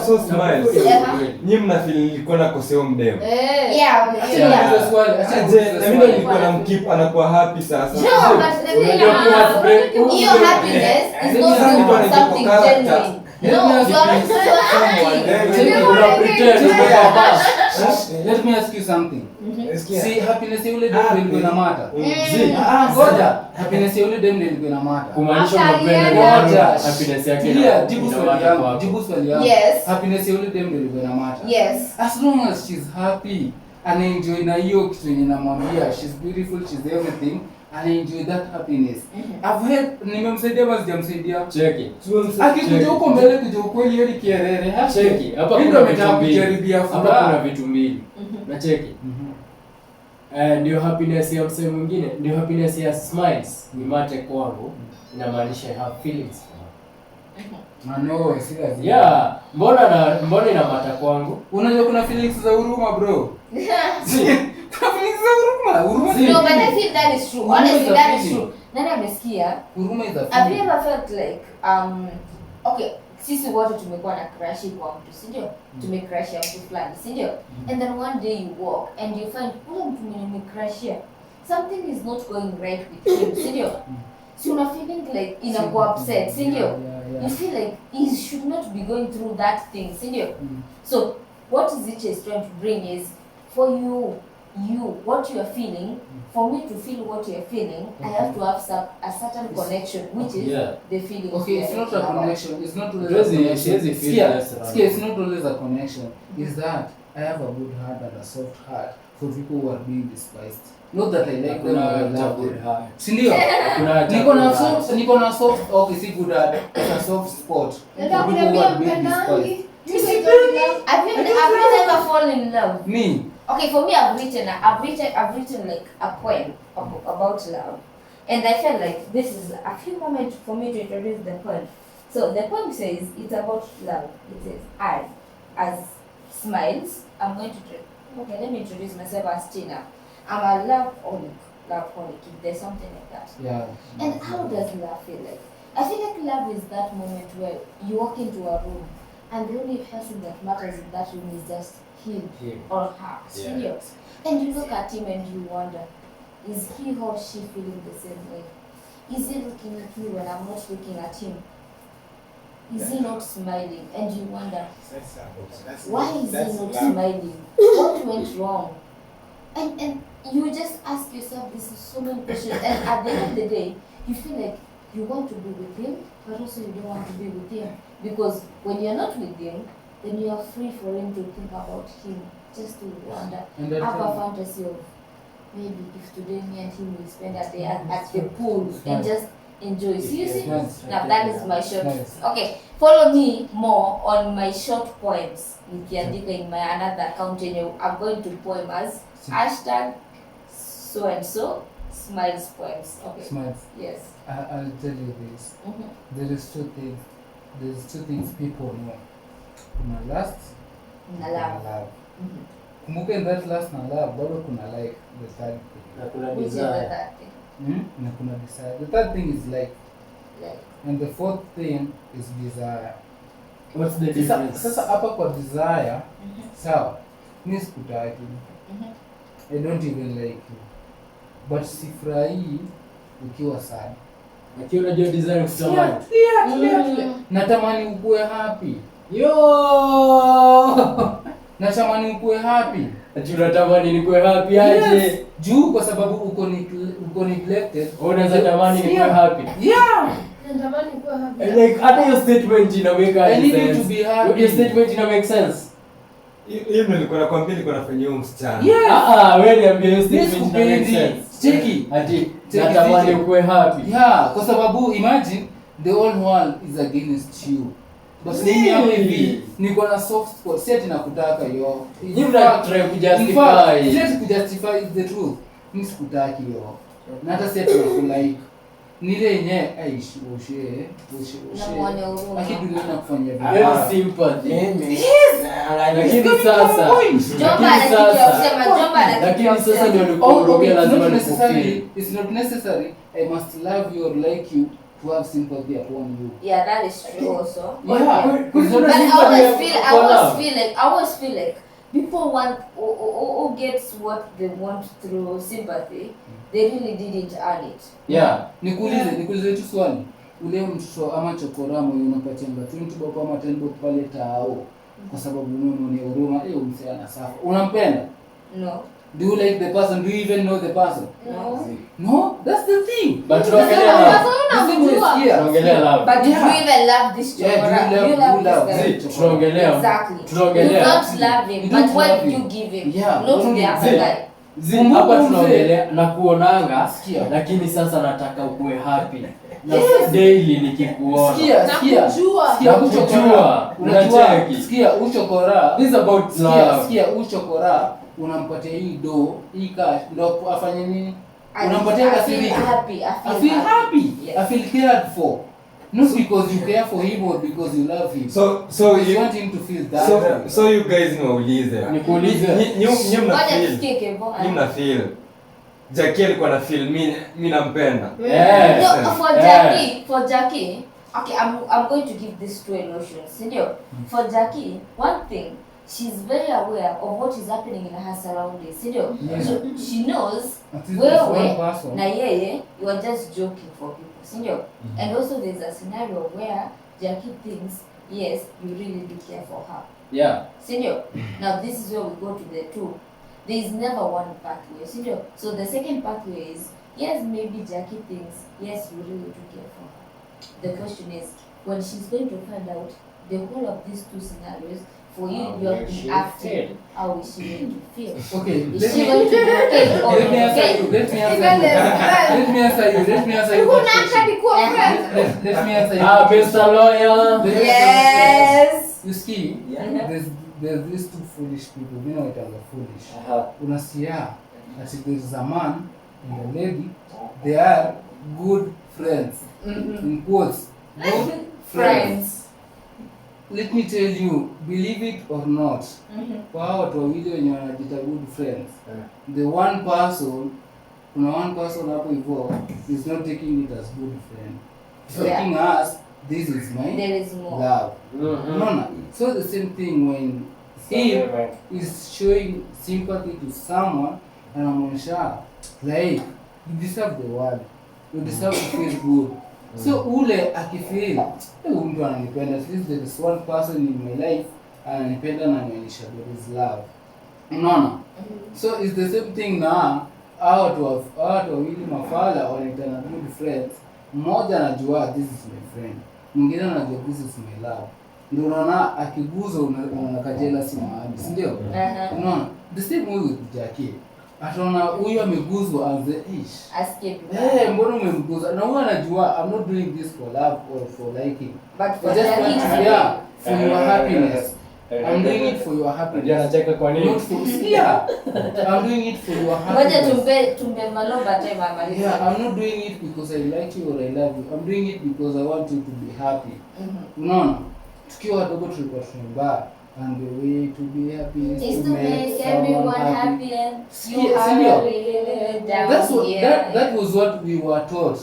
So Smiles. Yeah. Nyinyi mnafeel nilikuwa nakosea mdemo. Yeah. Acha Yeah. niulize swali. Acha Aje, niulize na mimi swali. nilikuwa namkeep anakuwa happy sasa. No, but the thing Unajua kuwa is, your happiness is not Sasa niko from na something character. genuine. Let No, me ask you are you not so happy. Una pretend uko baba. Let me ask you something. See, happiness ya yule dem ilikuwa ina matter. Ngoja, happiness ya yule dem ilikuwa ina matter. Kumaanisha After unapenda Ariana. ngoja happiness yake. Yeah, jibu swali yangu. Yes. Happiness ya yule dem ilikuwa ina matter. Yes. As long as she's happy, anaenjoy na hiyo kitu yenye namwambia, she's beautiful, she's everything, anaenjoy that happiness. I've heard, nimemsaidia basi sijamsaidia. Cheki. Akikuja huko mbele kuja ukweli yeye ni kierere. Cheki. Hapa Ndio kuna ametaka vitu mbili. kujaribia Hapa furaha. kuna vitu mbili. Na cheki. Ndio happiness ya msemo mwingine, ndio happiness ya smiles. Ni mate kwangu. Inamaanisha I have feelings. No, serious. Yeah, mbona ina mata kwangu? Unajua kuna feelings za huruma bro. Kuna feelings za huruma. Huruma No, but I feel that is true. Huruma Honestly, is a that is feeling. true. Nani amesikia? Huruma is a Have you feeling. ever felt like okay, sisi wote tumekuwa na crush kwa mtu, si ndio? Tumecrushia mtu fulani, si ndio? And then one day you walk and you find ule mtu mwenye umecrushia, something is not going right with him, si ndio? Si una feeling like inakuwa upset, si ndio? You feel like he should not be going through that thing, si ndio? So what Ziche is trying to bring is for you what you are feeling, for me to feel what you are feeling, I have to have a certain connection, which is the feeling. Okay, it's not a connection. It's not always a Doesn't- connection. doesn't feel less around. It's not always a connection. It's that I have a good heart and a soft heart for people who are being despised. Not that I like them or I love them. Sindio? Niko na soft, okay, see good heart. It's a soft spot for people who are being despised. Have you ever fallen in love? Me? Okay, for me, I've written like a poem about love, and I felt like this is a few moments for me to introduce the poem. So the poem says it's about love. It says, I, as smiles, I'm going to okay. Let me introduce myself as Tina. I'm a love-holic. If there's something like that. Yeah. And how does love feel like? I feel like love is that moment where you walk into a room and the only person that matters in that room is just him or her. Serious. And you look at him and you wonder, is he or she feeling the same way? Is he looking at me when I'm not looking at him? Is he not smiling? And you wonder, why is he not smiling? What went wrong? And you just ask yourself this is so many questions, and at the end of the day, you feel like you want to be with him, but also you don't want to be with him, because when you're not with him, then you are free for him to think about him, just to wonder, have a fantasy of maybe if today me and him will spend a day at the pool and just enjoy. See, you see? Now that is my short. Okay, follow me more on my short poems. Nikiandika in my another account, I'm going to poem as hashtag so and so smiles poems. Okay. Smiles. Yes. I'll tell you this. There is two things. There's two things people know. Kuna lust, Na kuna love. love. Kumbuka in that lust na love, bado kuna like the third thing. Na kuna Which is the desire. third thing. Na kuna desire. The third thing is like, Like, and the fourth thing is desire. What's the Sasa, difference? sasa hapa kwa desire, sawa, mi sikutaki. I don't even like you. But sifurahii ukiwa sad. Lakini unajua desire kutamani. Natamani ukue happy. Natamani ukue happy. Ati unatamani nikuwe happy aje? Yes. Juu kwa sababu uko neglected. Unaweza tamani nikuwe happy. Yeah. Natamani kuwa happy. Like hata hiyo statement ina make I need you sense. to be happy. Your statement ina make sense. Hiyo ndio nilikuwa nakwambia, nilikuwa nafanyia huyo msichana. Yes. Wewe niambie hiyo statement ina make Yes, sense. Cheki. Ati Cheki, natamani cheki. ukuwe happy. Yeah, kwa sababu imagine the whole world is against you. Basi mimi hapo hivi niko na soft spot, si ati nakutaka yo. You not try to justify. In fact, si ati kujustify the truth. Mimi sikutaki yo. Na hata si ati nakulike. Ni ile yenyewe aishi ushe. na muone huruma. Lakini dunia inakufanyia Very vibaya. sympathy. Lakini Lakini sasa Jomba anakitia kusema, Jomba anakitia lakini sasa kusema. ndio Oh, ulikuwa okay, lazima nikufeel. it's not necessary. I must love you or like you to have sympathy upon you. Yeah, that is true also. Yeah. But I always feel like people want who gets what they want through sympathy, they really didn't earn it. Yeah. Nikuulize tu swali. Ule mtoto ama chokora mwenye unapatia 20 bob ama 10 bob pale tao. kwa sababu umeona huruma msee anasafa. Unampenda? No. Do you like the person? Do you even know the person? No. No, that's the thing. But tunaongelea love. Tunaongelea love. But do you even love this Yeah, Chokora? do you love this guy? Tunaongelea. Exactly. You Tunaongelea. don't love him, You but don't what love did you him. give him? Yeah, Not don't the other give. guy. Hapa tunaongelea na kuonanga, Sikia. lakini sasa nataka ukue happy. Na Yes. daily nikikuona. Sikia. Nakujua. Sikia Nakujua. Unajua, Unacheki. sikia uchokora. This is about love. Sikia uchokora. Unampatia hii do, hii cash, ndo afanye nini? I Unampatia feel kasirika. happy. I I feel happy. Yes. I feel cared for. Not because you care for him or because you love him. So you you want him to feel that. so you guys niwaulize. Nikuulize. Nyi mna Ngoja feel. tusikie Kevo. Nyi mna feel. Jackie alikuwa na feel mimi nampenda. Yes. No, for Jackie, okay, I'm going to give this two notions. Sindio? For Jackie, one thing, she's very aware of what is happening in her surroundings. Sindio? Yeah. So she knows At least there's one wewe person. na yeye, you are just joking for people. Sindio? And also there's a scenario where Jackie thinks, yes, you really do care for her. Yeah. Sindio? Now this is where we go to the two. There is never one pathway. Sindio? So the second pathway is, yes, maybe Jackie thinks, yes, you really do care for her. The question is, when she's going to find out the whole of these two scenarios, for you, How you have will been she asking, feel? how is she going to feel? Okay, Is she going to be okay or let me answer okay? you. Let me Even answer there's you. friends. Let me answer you. Let me answer you. Kuna that question. hadi kuwa friends. Let me answer you. Ah, Mr. Lawyer. Yes. You see, Yeah. there's these two foolish people. You know it as a foolish. Aha. Unasikia that if there's a man and a lady, they are good friends. In quotes, good friends. Let me tell you, believe it or not, kwa hao watu wawili wenye wanajiita good friends, the one person, kuna one person hapo hivyo is not taking it as good friend. He's Yeah. taking us, this is my There is more. love. Mhm. Unaona? So the same thing when he is showing sympathy to someone, anamwonyesha like you deserve the world, you deserve to feel good. So ule akifeel huyu mtu ananipenda, at least there is one person in my life ananipenda na ananionyesha there is love. Unaona? So it's the same thing na hao watu wawili mafala wanaitana good friends. Mmoja anajua this is my friend, mwingine anajua this is my love. Ndio unaona akiguza unaona kajela si mahali, si ndio? Unaona? The same way with Jackie. Ataona huyu ameguzwa as the ish. Escape. Mbona umemguza? Na huyu anajua I'm not doing this for love or for liking. But for I just Jackie, want to, yeah, for your happiness. I'm doing it for your Unajua happiness. anacheka kwa nini? Not for, yeah. I'm doing it for your ngoja happiness. tumbe maloba time amalize. Yeah, I'm not doing it because I like you or I love you. I'm doing it because I want you to be happy. Unaona? Tukiwa wadogo tulikuwa tunaimba and the way to be happy is Is to to make someone everyone happy. happy and you Yes, are sindio? really down That's what here. that was what we were taught.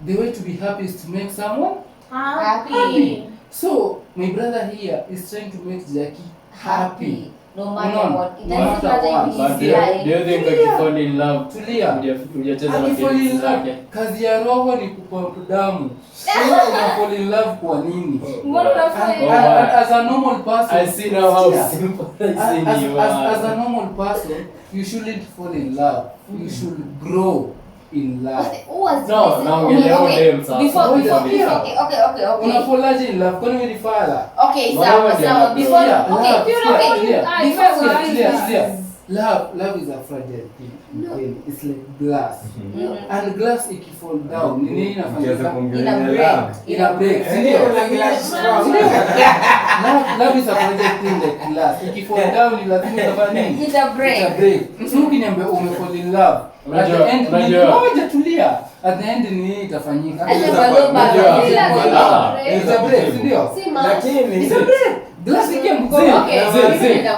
The way to be happy is to make someone happy. So my brother here is trying to make Jackie happy. No matter Unaona? what. It No doesn't matter matter what. if But he's do you lying. think akifall in love Tulia. hujacheza na Akifall feelings in love, zake? kazi ya roho ni kupampu damu. Wewe una fall in love kwa nini? Mbona unafanya And, Oh, hivyo? and as a normal person, I see now how Yeah. sympathizing as, you as a are. normal person, you shouldn't fall in love. You should grow in love. Who was No, this? naongelea dem sasa. Before, okay. Unafolaje in love? Kwani wewe ni fala? Okay, Whatever sawa, they sawa. are. Before, Yeah, okay, love, okay. yeah. Before we Clear, finish clear, this. clear. Love is a fragile thing. Really. It's like glass. And glass ikifall down, ni nini Ukiweza inafanyika? kuongelea Ina love. break. Ina break. Sindio? Love is a fragile thing like glass. Ikifall down ni lazima utafanya nini? It's a break. It's a break. So ukiniambia umefall in love, at the end ngoja tulia. At the end ni nini itafanyika? Acha Unajua- baloba. unajua- Ila- It's a break, sindio? Lakini It's a break. Glass ikianguka. Okay.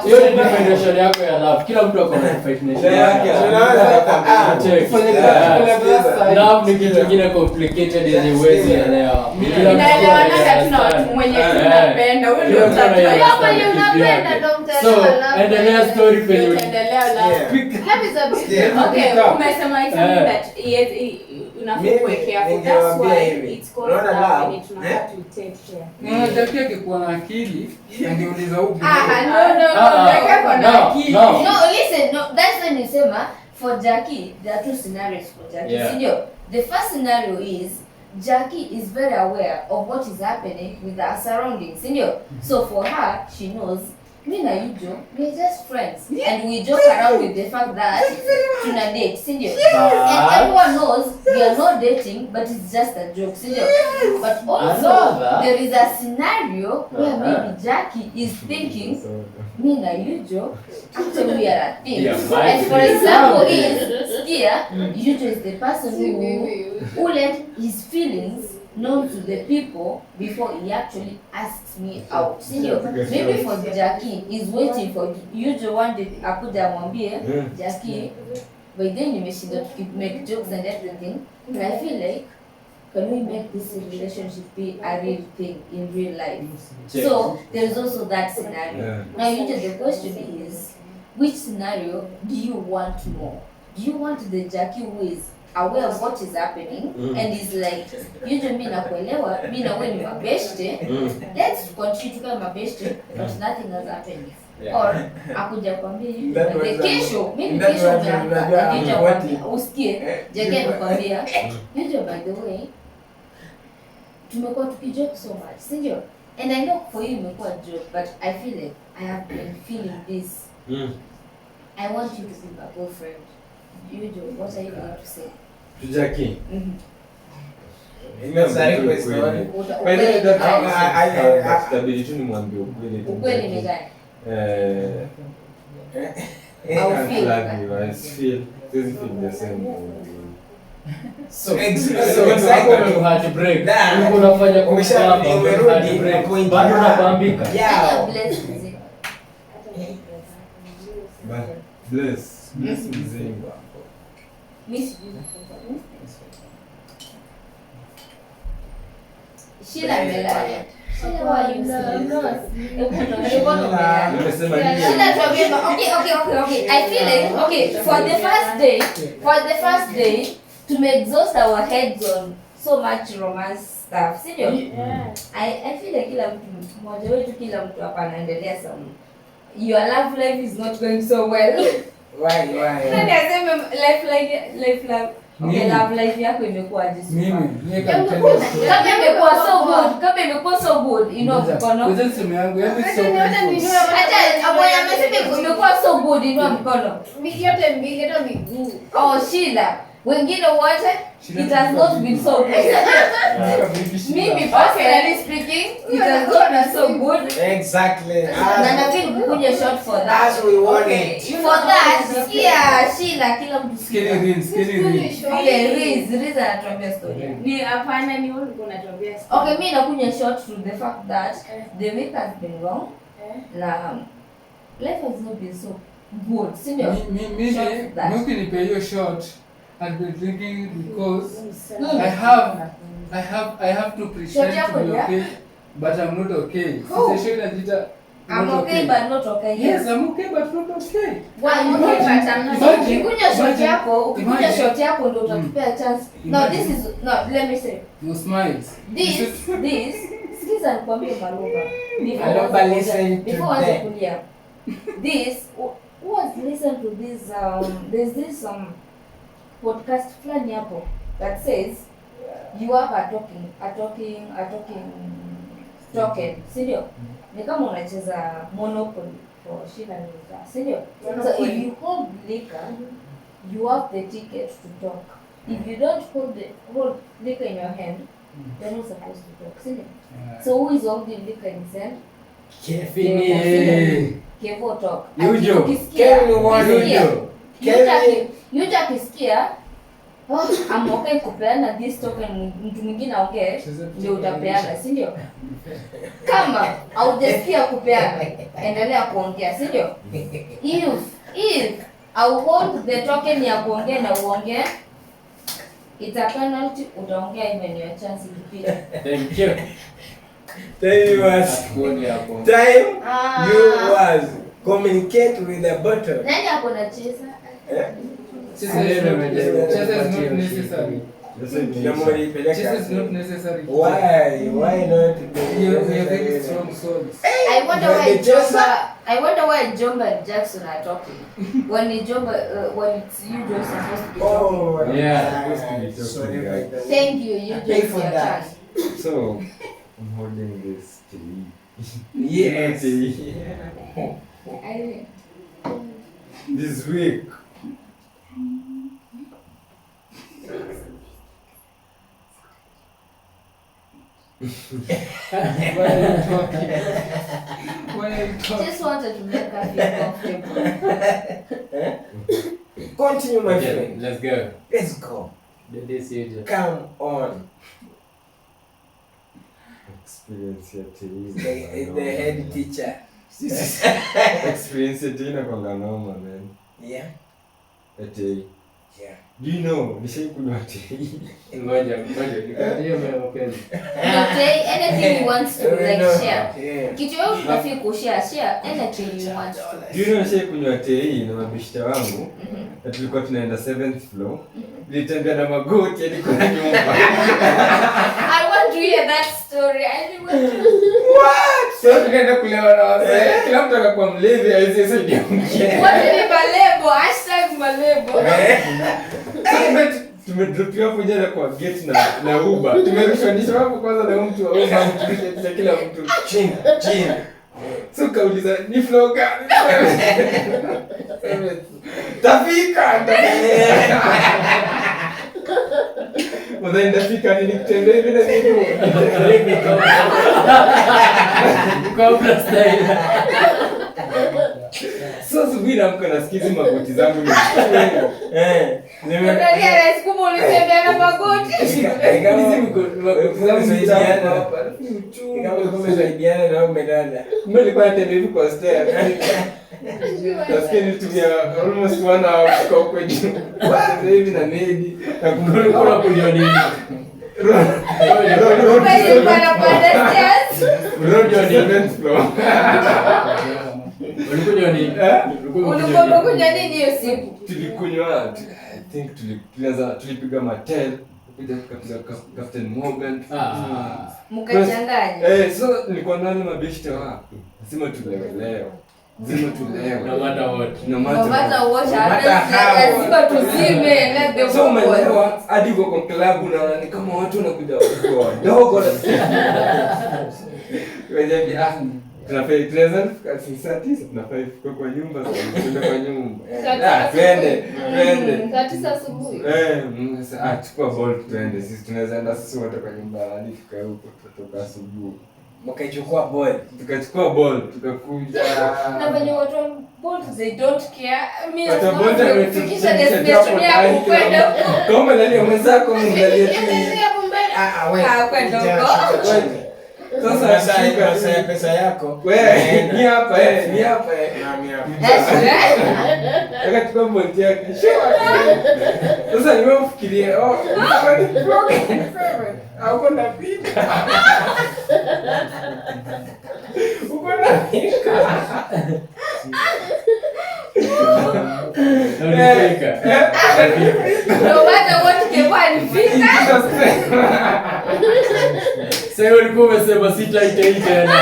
Hiyo ni definition yako ya love. Kila mtu ako na definition yake. yake. Check. Kwenye glass side. Love ni kitu kingine complicated yenye huwezi elewa. Kila mtu Inaelewana hata tuna understand. watu mwenye Eh, tunapenda. Huyo ndio kila mtu utajua. anaelewa Kama kitu unapenda yake. ndio So, mtaelewa love. endelea story penye Utaendelea love. Love is a big Yeah. Okay, Pick up. umesema it's Eh. that Tunafaa kuwekea for that's why it's called love and tunafaa to take care. Na Jackie akikuwa na akili angeuliza huko. No, listen, no, that's when you say for Jackie, there are two scenarios for Jackie. Yeah. The first scenario is Jackie is very aware of what is happening with her surroundings. So for her, she knows me and Yujo, we're just friends. And we joke around with the fact that tuna date. And everyone knows we are not dating, but it's just a joke. But also, there is a scenario where maybe Jackie is thinking, me and Yujo, actually we are a thing. And for example, Yujo is the person who let his feelings known to the people before he actually asks me out. Maybe for Jackie, he's waiting for Yujo one day akuja amwambie Jackie, by then nimeshinda to make jokes and everything. But I feel like, can we make this relationship be a real thing in real life? So there is also that scenario. Now Yujo, the question is, which scenario do you want more? Do you want the Jackie who is aware of what is happening and is like, Yujo, mimi nakuelewa, mimi na wewe ni mabeshte, let's continue to be mabeshte, but nothing has happened. Or akuja kwambia Yujo, kesho mimi kesho umeamka, Yujo kwambia usikie, Jackie anakuambia Yujo, by the way tumekuwa tukijoke so much, and I know for you imekuwa joke, but I feel like I have been feeling this. I want you to be my girlfriend. Yujo, what are you going to say? To Jackie. Itabidi tu nimwambie ukweli. Ukweli ni gani? I feel the same. So exactly you had to break. Uko unafanya kwa sababu umerudi point. Bado unabambika. Yeah. Bless mzinga. Miss Sheila melala. Okay. I feel like for the first day to exhaust our heads on so much romance stuff. I feel like kila mtu mmoja wetu, kila mtu hapa anaendelea sana. Your love life is not going so well. Why? Nani aseme love life yako imekuwa aje? Mimi kama imekuwa so good, mkono. Wewe simu yangu yapi so. Acha aboya amesema imekuwa so good, mkono. Yote mbili ndo miguu. Oh, Sheila. Wengine wote it has not been so good. Maybe personally speaking, it has not been so good. Exactly. Na nafikiri kukuja short for that. As we want it. For that, Sheila kila mtu Riz. Riz anatuambia story. Ni hapana, ni wewe uko unatuambia story. Okay, mimi nakunya short to the fact that the week has been long. Na life has not been so good. Mimi nipe hiyo short. I've been drinking because I have to pretend to be okay, but I'm not okay. I'm okay but not okay. Yes, I'm okay but not okay. Why you okay but I'm not okay? Ukikunya short yako ndio utakupea chance. No, this is let me say. No smiles. This sikiza nikwambie Maluba. Maluba listen to kulia. This who has listened to this there's this podcast fulani hapo that says you have a token, sindio? Ni kama unacheza Monopoly for Sheila Nita, sindio? So if you hold liquor, you have the ticket to talk. If you don't hold liquor in your hand, you're not supposed to talk, sindio? So who is holding liquor in his hand? Kevo talk. Yujo akisikia I'm okay kupeana this token, mtu mwingine aongee ndio utapeana, si ndio? Kama haujasikia kupeana, endelea kuongea, si ndio? If I hold the token ya kuongea na uongee, it's a penalty, utaongea even your chance ikipita. Thank you. Time you was communicate with the bottle. Nani hapo anacheza? Cheza is not necessary. Jesus is not necessary. Why not? We are very strong souls. I wonder why Jomba and Jackson are talking. When it's you, Joe, supposed to be talking. Yeah. Sorry about that. Thank you, you Pay just for your that. turn. So, I'm holding this tea. Yes. This week. Why are you talking? Just wanted to make her feel comfortable. Continue, my Okay, friend. let's go. Let's go. This is Come on. Experience ya tea. The head teacher. Experience ya tea inakuanga noma, man. Yeah. Tea. Yeah. Do you know, nishaikunywa tea. ngoja. Nikatia mapenzi. Anything you want to like share. Yeah. Kitu yote unafeel kushare anything you want to. Do you know nishaikunywa tea na mabishta wangu? Na tulikuwa tunaenda 7th floor. Nilitembea na magoti hadi kwa nyumba. I want to hear that story. I really want to. What? So tukaenda kulewa na wazee. Kila mtu akakuwa mlevi hawezi saidia mwingine. What ni malebo? #malebo. Tumedropiwa hapo jana kwa gate na Uber. Tumerushanisha hapo kwanza na mtu wa Uber mtu kila mtu chini. So kauliza ni floor gani? Tafika. Mwanzo ndafika ni nikitembea hivi na nini? Cobra style. So subiri amka nasikizi magoti zangu ni. Ndio siku ulitembea na magoti. Umesaidiana na umedada. Nilikuwa natembea hivi kwa stairs. Nasikia nilitumia almost 1 hour kutoka huko juu. Sasa hivi na nedi na Kuna kunywa nini? Road on 7th floor. Ulikunywa nini? Ulikuwa kunywa nini hiyo siku? Tulikunywa, I think tulipiga matel, tukapiga Captain Morgan. Mkachanganya. So nilikuwa ndani mabishta wako. Lazima tulewe. No matter what. No matter what. Lazima tuzime let the So umeelewa hadi kwa klabu na ni kama watu wanakuja wadogo na tunafanya tunafanya kwa nyumba kwa nyumba. Twende. Saa 9 asubuhi. Chukua bolt twende. Sisi tunaweza enda sisi wote kwa nyumba hadi tukae huko tutoka asubuhi. Mkachukua ball. Tukachukua ball, tukakuja. Na venye watu bolt they don't care. Mimi Tufikisha destination yako kwenda. Kama nani mwenzako mwangalie tu. Kwenda huko. Sasa pesa yako. Wewe ni hapa ni hapa akachukua bolt yake. Sasa nimefikiria Uko napika. No matter what kefanya Sasa ulikuwa umesema sitaitei tena.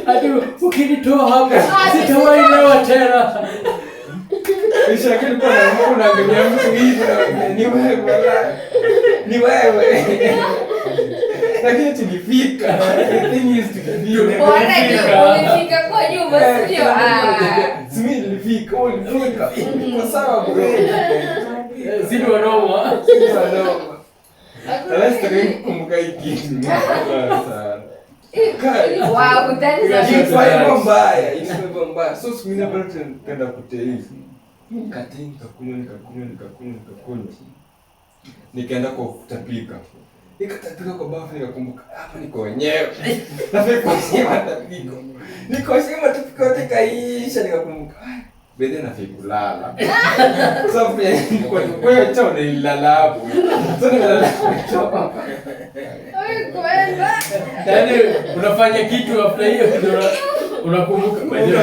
Hadi ukinitoa hapa sitawahi lewa tena. Kisha kilikuwa na Mungu na angalia mtu hivi ni wewe. Lakini tulifika. The thing is tulifika kwa nyumba sio? Simi nilifika. Kwa sawa bro. Sisi wanoma. Sasa kumbuka hiki. Sana. Wow, that is Ilikuwa mbaya. So siku nyingine bado tunaenda kutei. Nikakunywa. Nikaenda kwa kutapika. Nikatapika kwa bafu nikakumbuka hapa niko wenyewe. Nafika kwa tapiko. Niko shima tapiko yote kaisha nikakumbuka. Bede nafika kulala. Sasa kwa hiyo chao nilala hapo. Sasa nilala hapo. Yaani unafanya kitu after hiyo unakumbuka kwa hiyo.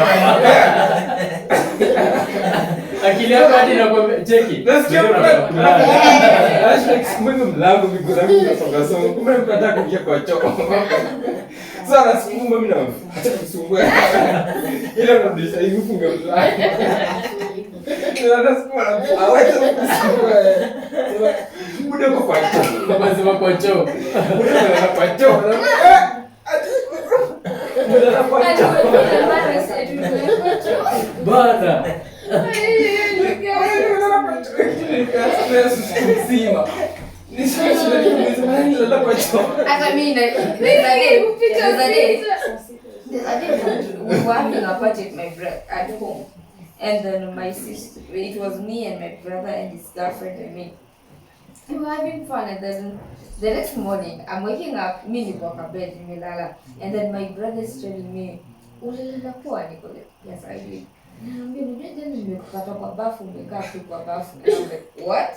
Akili yako hadi inakwambia cheki. Nasikia Leo mlango. kulala. Nasikia kisimama mlango miguu zangu zinasonga songa. Kumbe nataka kuingia kwa choo. Sasa nasukuma mimi na acha kusumbua. Ile ndio hivi funga mlango. Nasukuma na awacha kusumbua. Muda kwa choo. Kama sema kwa choo. Muda kwa choo. Muda kwa choo. Bana. Hata mimi there's a day we were having a party at home, and then my sister, it was me and my brother and his girlfriend and me. We were having fun, and then the next morning I'm waking up, mimi niko kwa bed nimelala, and then my brother is telling me, ulilala poa? Niko like, yes I did. Naambia unajua nimekupata kwa bafu, umekaa tu kwa bafu. And I'm like, what?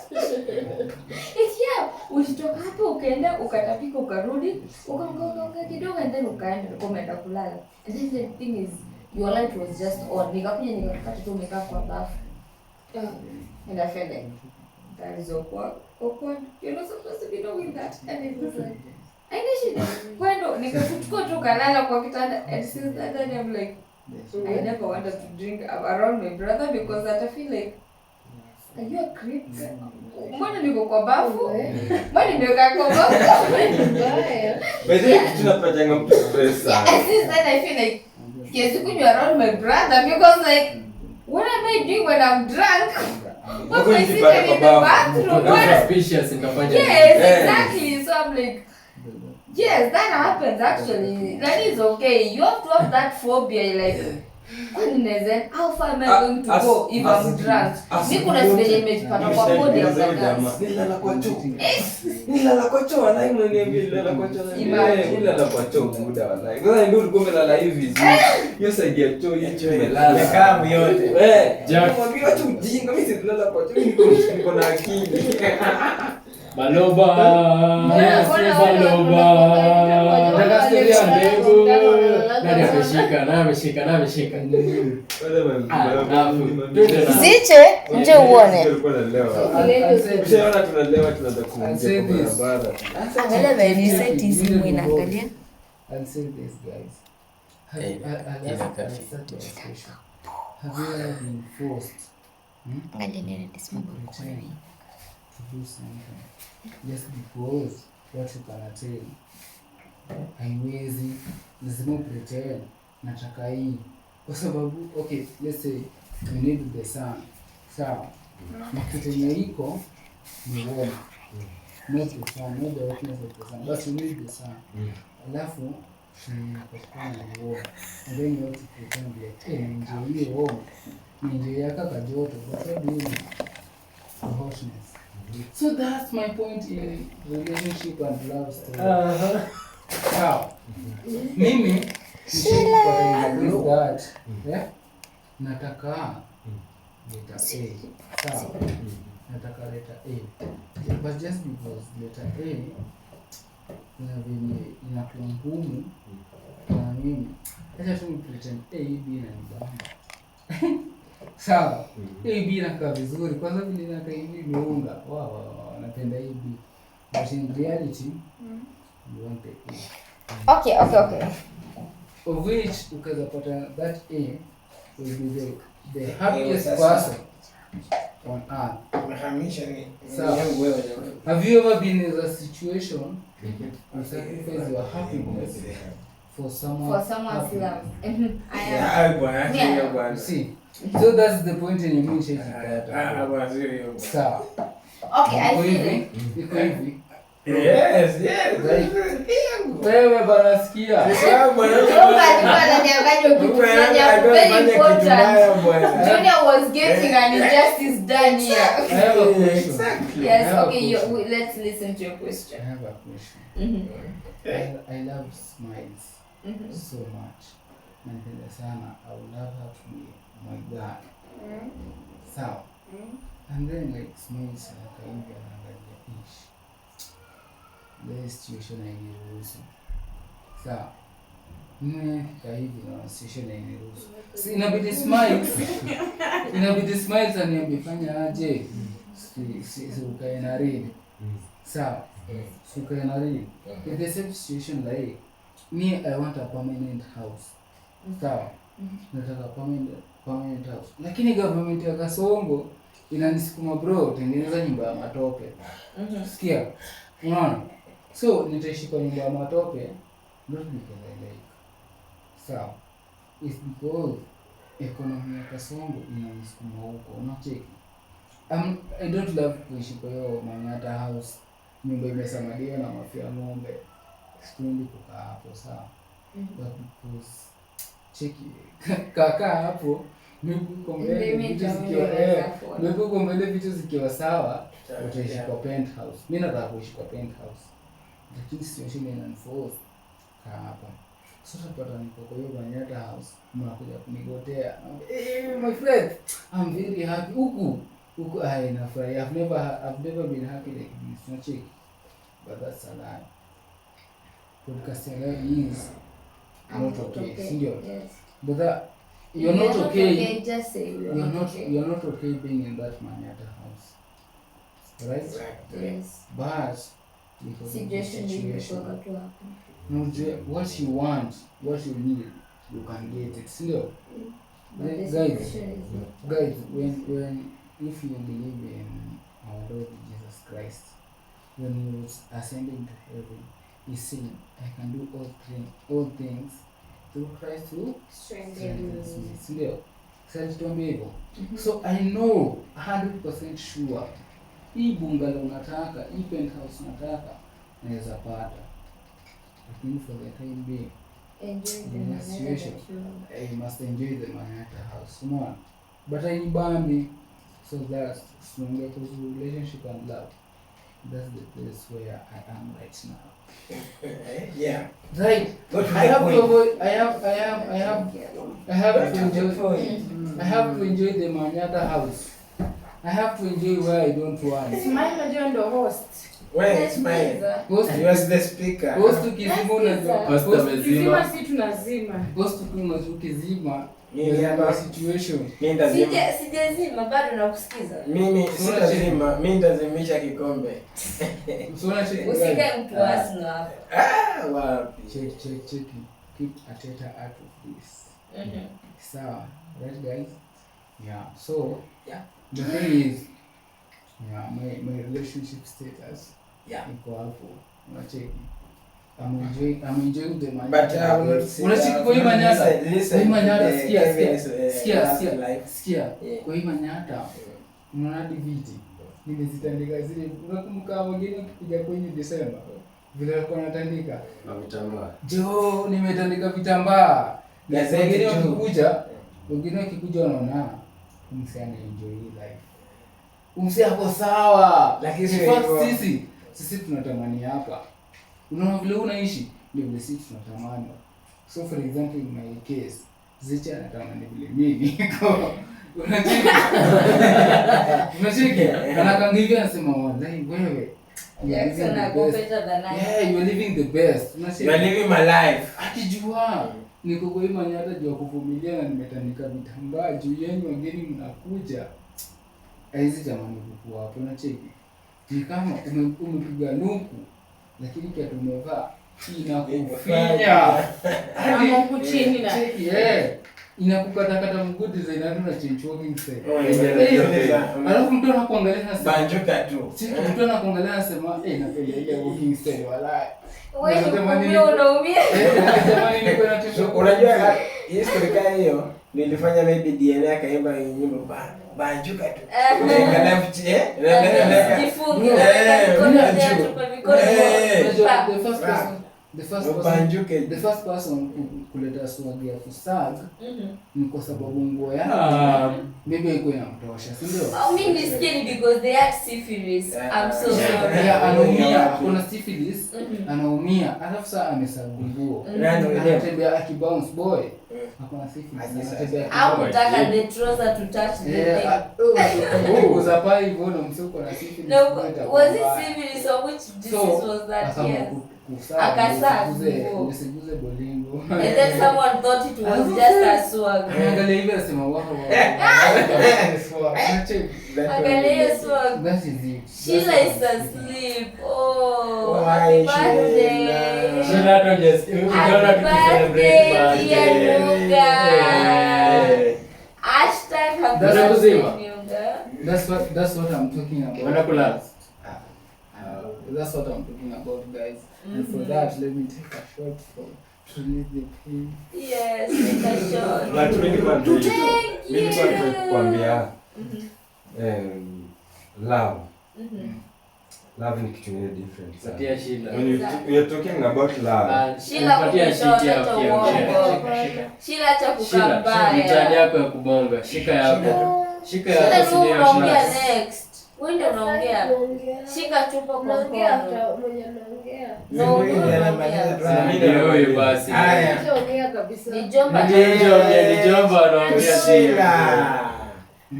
It's yeah, ulitoka hapo ukaenda ukatapika ukarudi ukaonga kidogo and then ukaenda umeenda kulala. And then the thing is your light was just on. Nikakuja nikakupata tu umekaa kwa bafu. And I felt like that is awkward. You're not supposed to be doing that. And it was like I know kwendo nikachukua tu kalala kwa kitanda, and since that day I'm like I never wanted to drink around my brother because I feel like, are you a creep? Mbona niko kwa bafu? Mbona nimekaa kwa bafu? Basi tunapatanga mtu stress sana. And since then I feel like yes, you could around my brother because like what am I doing when I'm drunk? What am I sitting in the bathroom? That's suspicious nitafanya. Yes, exactly. So I'm like, yes, that happens actually. That is okay. You have to have that phobia, like, how far am I going to go if I'm drunk? Mimi kuna stage nimejipata kwa body ya dance. Nilala kwa choo. Nilala kwa choo, wala mnaniambia nilala kwa choo. Nilala kwa choo muda wala. Sasa ndio ulikuwa umelala hivi. Hiyo side ya choo hiyo umelala. Nimekaa yote. Jack. Mwambie watu ujinga, mimi si nilala kwa choo, niko na akili. Baloba. Yes, Baloba. Nataka story ya mbegu. Nani ameshika. Ziche, nje uone. Ushaona tunalewa tunaanza kuongea kwa barabara. Angalia baby set simu inaangalia. I'll say this, guys. Have you ever been forced to do something just because what you cannot tell? Haiwezi, lazima pretend nataka hii kwa sababu okay, let's say you need the sun. Sawa, na kitu yenye iko ni warm, not the sun, not the hotness of the sun, but you need the sun. Alafu inapatikana ni warm, and then you have to pretend like enjoy hiyo warm, enjoy yaka kajoto kwa sababu ni the hotness. So that's my point in relationship and love story. Sawa. Mimi that nataka letter A. Sawa. Nataka letter A. But just because letter A na venye inakuwa ngumu na mimi, acha tu pretend A, B na nibamba. Sawa. A, B inakaa vizuri kwa sababu inakaa hivi imeunga. Wow, napenda hii B. But in reality, you want the A. Okay. Of which ukazapata that A will be the happiest person on earth. So, have you ever been in a situation you sacrifice your happiness for someone's love? happiness? I You see, so that's the point in your mission. So, Okay, iko hivi. Yes. Wewe bana sikia. Junior was getting an injustice done here. I have a question. Yes, okay, let's listen to your I question. have a question. Mm-hmm. I love smiles Mm-hmm. so much. Nampenda sana. I would love her to be my guy. Sawa. And then like smiles akaingia anaangalia ish. The situation hairuhusu. Sawa. Nimefika hivi na situation hainiruhusu. Si inabidi smiles aniambie fanya aje. Si ukae na read. Sawa. Si ukae na read. In the same situation like me, I want a permanent house. Sawa. Nataka permanent house. Lakini government ya Kasongo inanisukuma bro, tengeneza nyumba ya matope. Sikia. Unaona? So nitaishi kwa nyumba ya matope, not because I like. Sawa. It's because economy ya Kasongo inanisukuma huko. Unacheki? I don't love kuishi kwa hiyo Manyatta house. Nyumba imesamadiwa na mafia ng'ombe. Sipendi kukaa hapo, sawa. But because cheki kaka hapo Nuko mbele vitu zikiwa sawa, utaishi kwa penthouse. Mimi nataka kuishi kwa penthouse. Lakini situation inaniforce kaa hapa. Sasa pata niko kwa hiyo Manyatta house, mnakuja kunigotea. My friend, I'm very happy. Huku I nafurahi. I've never been happy like this. No check. But that's a lie. Podcast is not okay. Sindio? Yes. But that you're not okay. Just say You're not okay being in that Manyatta house, right? Yes. But because of the situation, what you want, what you need, you can get it. Still, guys, when if you believe in our Lord Jesus Christ, when He was ascending to heaven, He said, "I can do all things through Christ who strengthens me." Sindio? Sasa tuambie hivyo. So I know 100% sure hii bungalow unataka, hii penthouse unataka, naweza pata. Lakini for the time being, enjoy the situation. I must enjoy the Manyatta house. Unaona? But I bambi. So that's stronger relationship and love. That's the place where I am right now. Yeah. Right. I have to enjoy the Manyatta house. I have to enjoy where I don't want. Smile unajua ndo host. Where is my Host you as the speaker? host ukizima unajua. Host Kizima amezima. si tunazima. Host ukizima. Mimi hapa Situation. mimi ndazima. Sijazima bado nakusikiza. Mimi sitazima, mimi ndazimisha kikombe. Usiona check. Usikae mtu asno hapo. Wapi? Check. Keep Ateta out of this. Sawa. Right guys? Yeah. So, the thing is, my relationship status. Iko hapo. Unacheki. I'm enjoying the Manyatta. But I will not say. Unacheki kwa hii Manyatta. Listen. Hii Manyatta sikia. Life. Sikia. Kwa hii Manyatta. Unaona hadi viti. Nimezitandika zile. Unakumbuka mwingine ukikuja kwenye Desemba. Vile alikuwa anatandika. Na vitambaa. Jo, nimetandika vitambaa. Gazeti Wengine wakikuja wanaona msiane enjoy life. Umsi hapo sawa. Lakini sisi tunatamani hapa. Unaona vile unaishi ndio vile sisi tunatamani. So for example in my case, Zicha anatamani vile mimi niko. Unacheki? Anakangivi anasema wallahi wewe. Jackson ako better than I. Yeah, you are living the best. You are living my life. Akijua niko kwa hii Manyatta juu ya kuvumilia na nimetandika vitambaa juu yenu wageni mnakuja. Hizi jamani kuku hapo unacheki. Ni kama umepiga nuku lakini kiatu umevaa inakufinya. Ama huku chini na. Cheki inakukatakata mguu design na change walking style. Alafu mtu anakuangalia na banjuka tu. Cheki mtu anakuangalia anasema napenda ile walking style wala. Wewe unaumia. Unajua hii serikali hiyo nilifanya maybe DNA kaimba nyimbo banjuka tu. Jifunge. The first person kuleta swag ya kusag ni kwa sababu nguo yake maybe iko inamtosha, si ndio? Mimi ni skinny because they had syphilis. I'm so sorry. Anaumia, kuna syphilis, anaumia. Alafu sasa amesagu nguo. Anatembea akibounce boy. Hakuna syphilis. Anatembea. Hakutaka the trouser to touch the thing. Uzapai hivyo na msoko na syphilis. No, was it syphilis or which disease was that? Yes. Usiguze bolingo. And then someone thought it was just a swag. Angalia hivi anasema wow. Angalia swag. That is it. Sheila is asleep. Oh, Why, happy birthday. Sheila, don't just you don't have to celebrate birthday. Nyunga. Hashtag happy That's birthday what Nyunga. That's what I'm talking about. Wanakula. That's what I'm talking about, guys. And for that, let me take a shot to release the pain. Yes, take a shot. But mimi Thank you. kuambia love. Mhm. Love ni kitu ingine different sana. Patia Sheila. When you're talking about love, Sheila Patia kumeshoa shiti hata ya uongo. Sheila acha kukaa mtaani mbaya. yako ya kubonga. Shika yako. Shika Sheila yako ndio sindio unaongea Sheila. next. Wewe ndio unaongea. Shika chupa kwa Naongea mkono. hata mwenye naongea. No, Mimi wewe anamaliza unaongea. tu. Ndio huyo basi. Haya. Naongea kabisa. Ni Jomba. Ndio Jomba anaongea Sheila.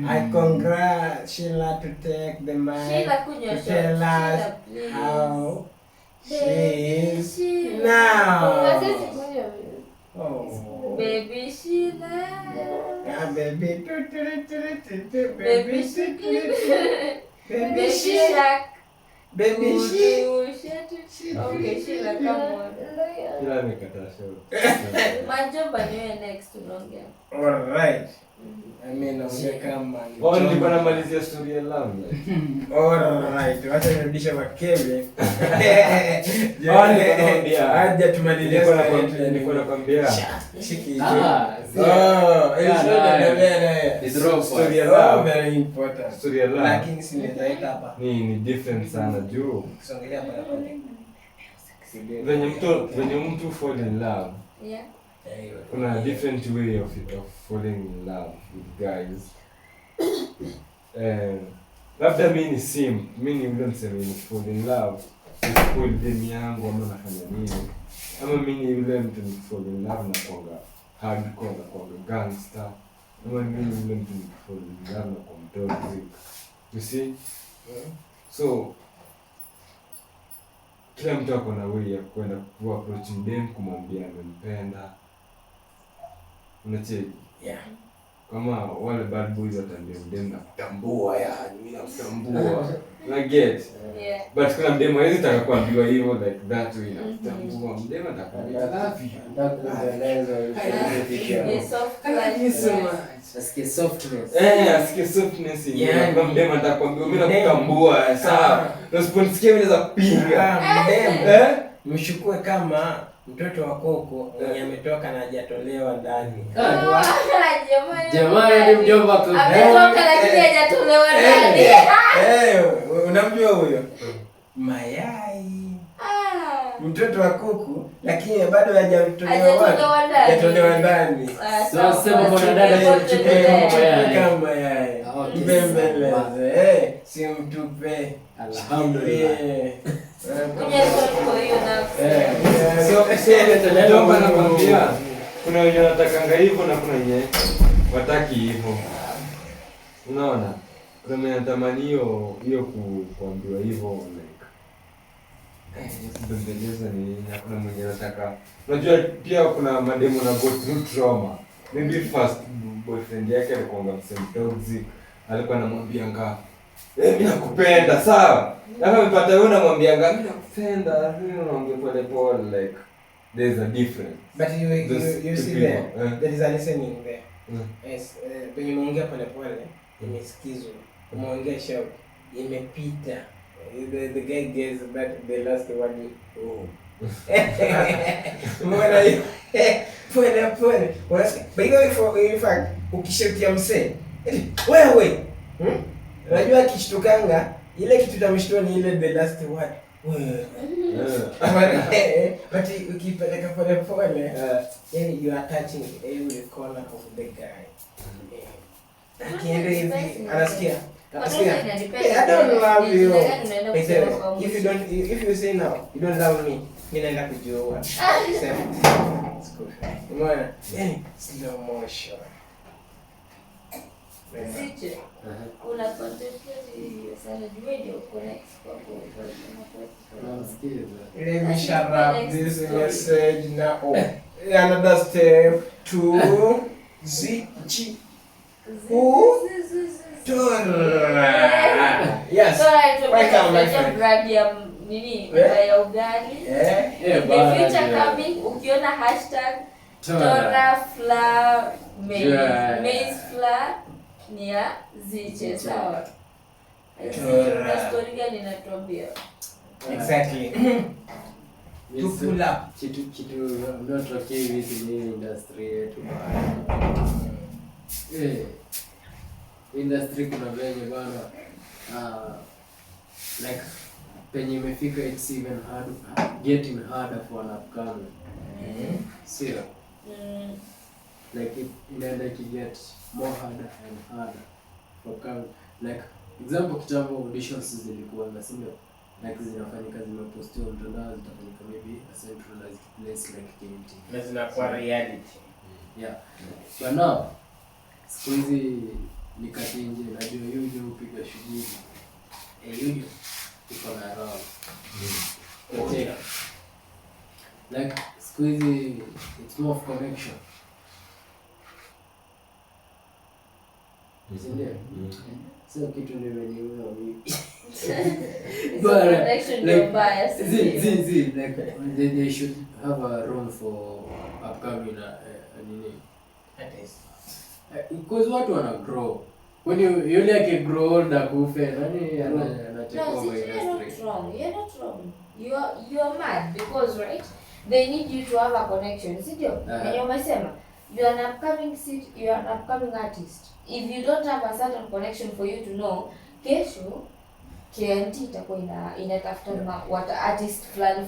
I congrats Sheila to take the mic Sheila kunywa to shot. tell us Sheila, please. how she is Sheila. now. Sasa sikunywa mimi. Oh. Baby Sheila. Ah, baby. Baby Sheila. Baby Baby Sheila. Shark. Baby Sheila. Okay, Sheila, come on. kila amekataa show. Majomba ni wewe next unaongea. All right. I mean, naongea kama Oh, nilikuwa namalizia story ya love. Alright, wacha nirudishe kwa Kevin. Haja tumalizie nilikuwa nakwambia Shiki. story ya love. Very important. Story ya love Lakini si nitaita hapa. ni different sana juu Kusongelea pale pale. venye mtu fall in love. Yeah. Kuna different way of falling in love with guys. Labda mimi ni mimi ndio niseme ni fall in love with dem yangu ama nafanya nini, ama mimi ni yule mtu ni fall in love na kuanga hardcore na kuanga gangster, ama mimi ni yule mtu ni fall in love na kuanga toxic. You see? So kila mtu ako na way ya kwenda approach dem kumwambia amempenda. Unacheki? Yeah. Kama wale bad boys watambia dem na kutambua, yani mimi nakutambua. Na get. Yeah. But kuna dem hawezi taka kuambiwa hivyo like that way na kutambua. Dem atakwambia I love you. It's soft Thank you so like much. Asikie softness. Asikie softness hiyo. Yani. Kama dem atakwambia mimi nakutambua, sawa. Na usiponisikia mimi naweza kupiga. Mdemu. Mshukue kama mtoto wa koko mwenye ametoka na hajatolewa ndani. Jamani ni mjomba tu. ametoka lakini hajatolewa ndani. Unamjua huyo? Mayai. Mtoto wa kuku lakini bado hajatolewa ndani. Sasa sema bwana dada kwa chukue kama mayai. Kama mayai. Mbembeleze. Simtupe. Alhamdulillah. Mjomba anakwambia kuna wenye wanatakanga hivyo na kuna wenye wataki hivyo. Unaona? Kuna mwenye anatamani hiyo kuambiwa hivyo like kubembeleza ni kuna mwenye anataka. Unajua pia kuna mademo na go through trauma. Maybe first boyfriend yake alikuwa msem toxic. Alikuwa anamwambianga mimi nakupenda, sawa? Kama umepata wewe unamwambianga mimi nakupenda, mimi unaongea pole pole like there's a difference. But you see there, there is a listening there. Mm. Yes, when you muongea pole pole, imesikizwa. Umeongea shout, imepita. The guy gets that the last one. Oh. Mbona hiyo? Pole pole. By the way, for in fact, ukishautia msee, wewe. Unajua akishtukanga ile kitu tamshtua ni ile the last word. Wewe. But ukipeleka pole pole, yani you are touching every corner of the guy. Akienda hivi anasikia. I don't love you. If you say now, you don't love me, mimi naenda kujiua. It's good. Umeona? Yani slow motion. Ziche. Una contemplate sana video connect kwa Let me shut up this message now. Another step to Zichi. Yes. Welcome, my friend. Brand ya nini? Ya ugali. The future coming ukiona hashtag Tora flour maize flour ni ya Ziche, sawa? Tora story gani inatuambia? Exactly. To pull up. Kitu unatokea hivi ni industry yetu. Industry kuna venye bana like penye imefika, it's even getting harder for an upcoming. Sio? Like it inaenda get more harder and harder for coming. Like example, kitambo auditions zilikuwa na sio like zinafanyika, zimepostiwa mtandao, zitafanyika maybe a centralized place like KMT. Na zinakuwa reality. Yeah. But now siku hizi nikati nje, najua yuju upiga shughuli. Yuju iko na roho. Okay. Like siku hizi it's more of connection. Isn't it? Sio kitu nimeniona mimi. But like they should have a room for upcoming because watu wana grow. When you like grow older kufe nani anacheka over industry. You're not wrong. You're mad because right, they need you to have a connection. Sio? Wenye umesema you are an upcoming artist. If you don't have a certain connection for you to know, kesho KNT itakuwa inatafuta what artist fulani.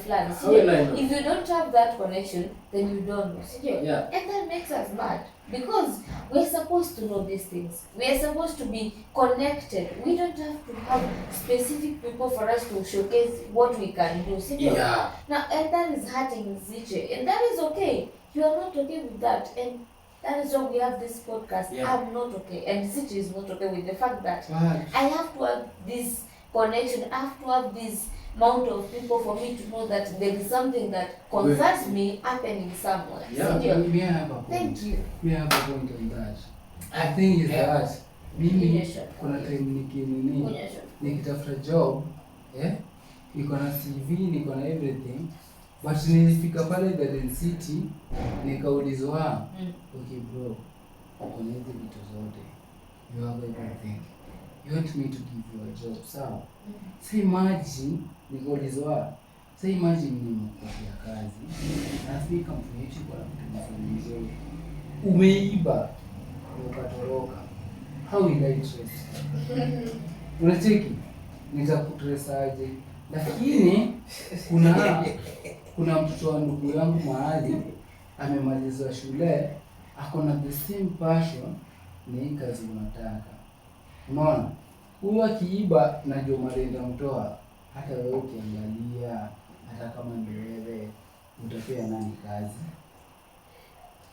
If you don't have that connection, then you don't know. Yeah. And that makes us mad because we're supposed to know these things. We're supposed to be connected. We don't have to have specific people for us to showcase what we can do. Yeah. Now, and that is hurting Ziche, and that is okay. You are not okay with that, and that is why we have this podcast. Yeah. I'm not okay, and Ziche is not okay with the fact that I have to have this connection. I have to have this amount of people for me to know that there is something that concerns me happening somewhere. Yeah. We have a point. Thank you. We have a point on that. I think is that mimi kuna time nikitafuta job, niko na CV, niko na everything, but nilifika pale Garden City nikaulizwa, okay bro, uko na hizo vitu zote, you have everything, you want me to give you a job, sawa? Say imagine nikaulizwa, say imagine nimekupatia kazi na sisi kampuni yetu kwa vitu vizuri, umeiba ukatoroka, how will I trace? Unacheki nitakutrace aje? Lakini kuna mtoto wa ndugu yangu mahali amemaliza shule, ako na the same passion, ni kazi unataka. Unaona? Huyo akiiba najua malenda mtoa, hata wewe ukiangalia, hata kama ni wewe utapea nani kazi?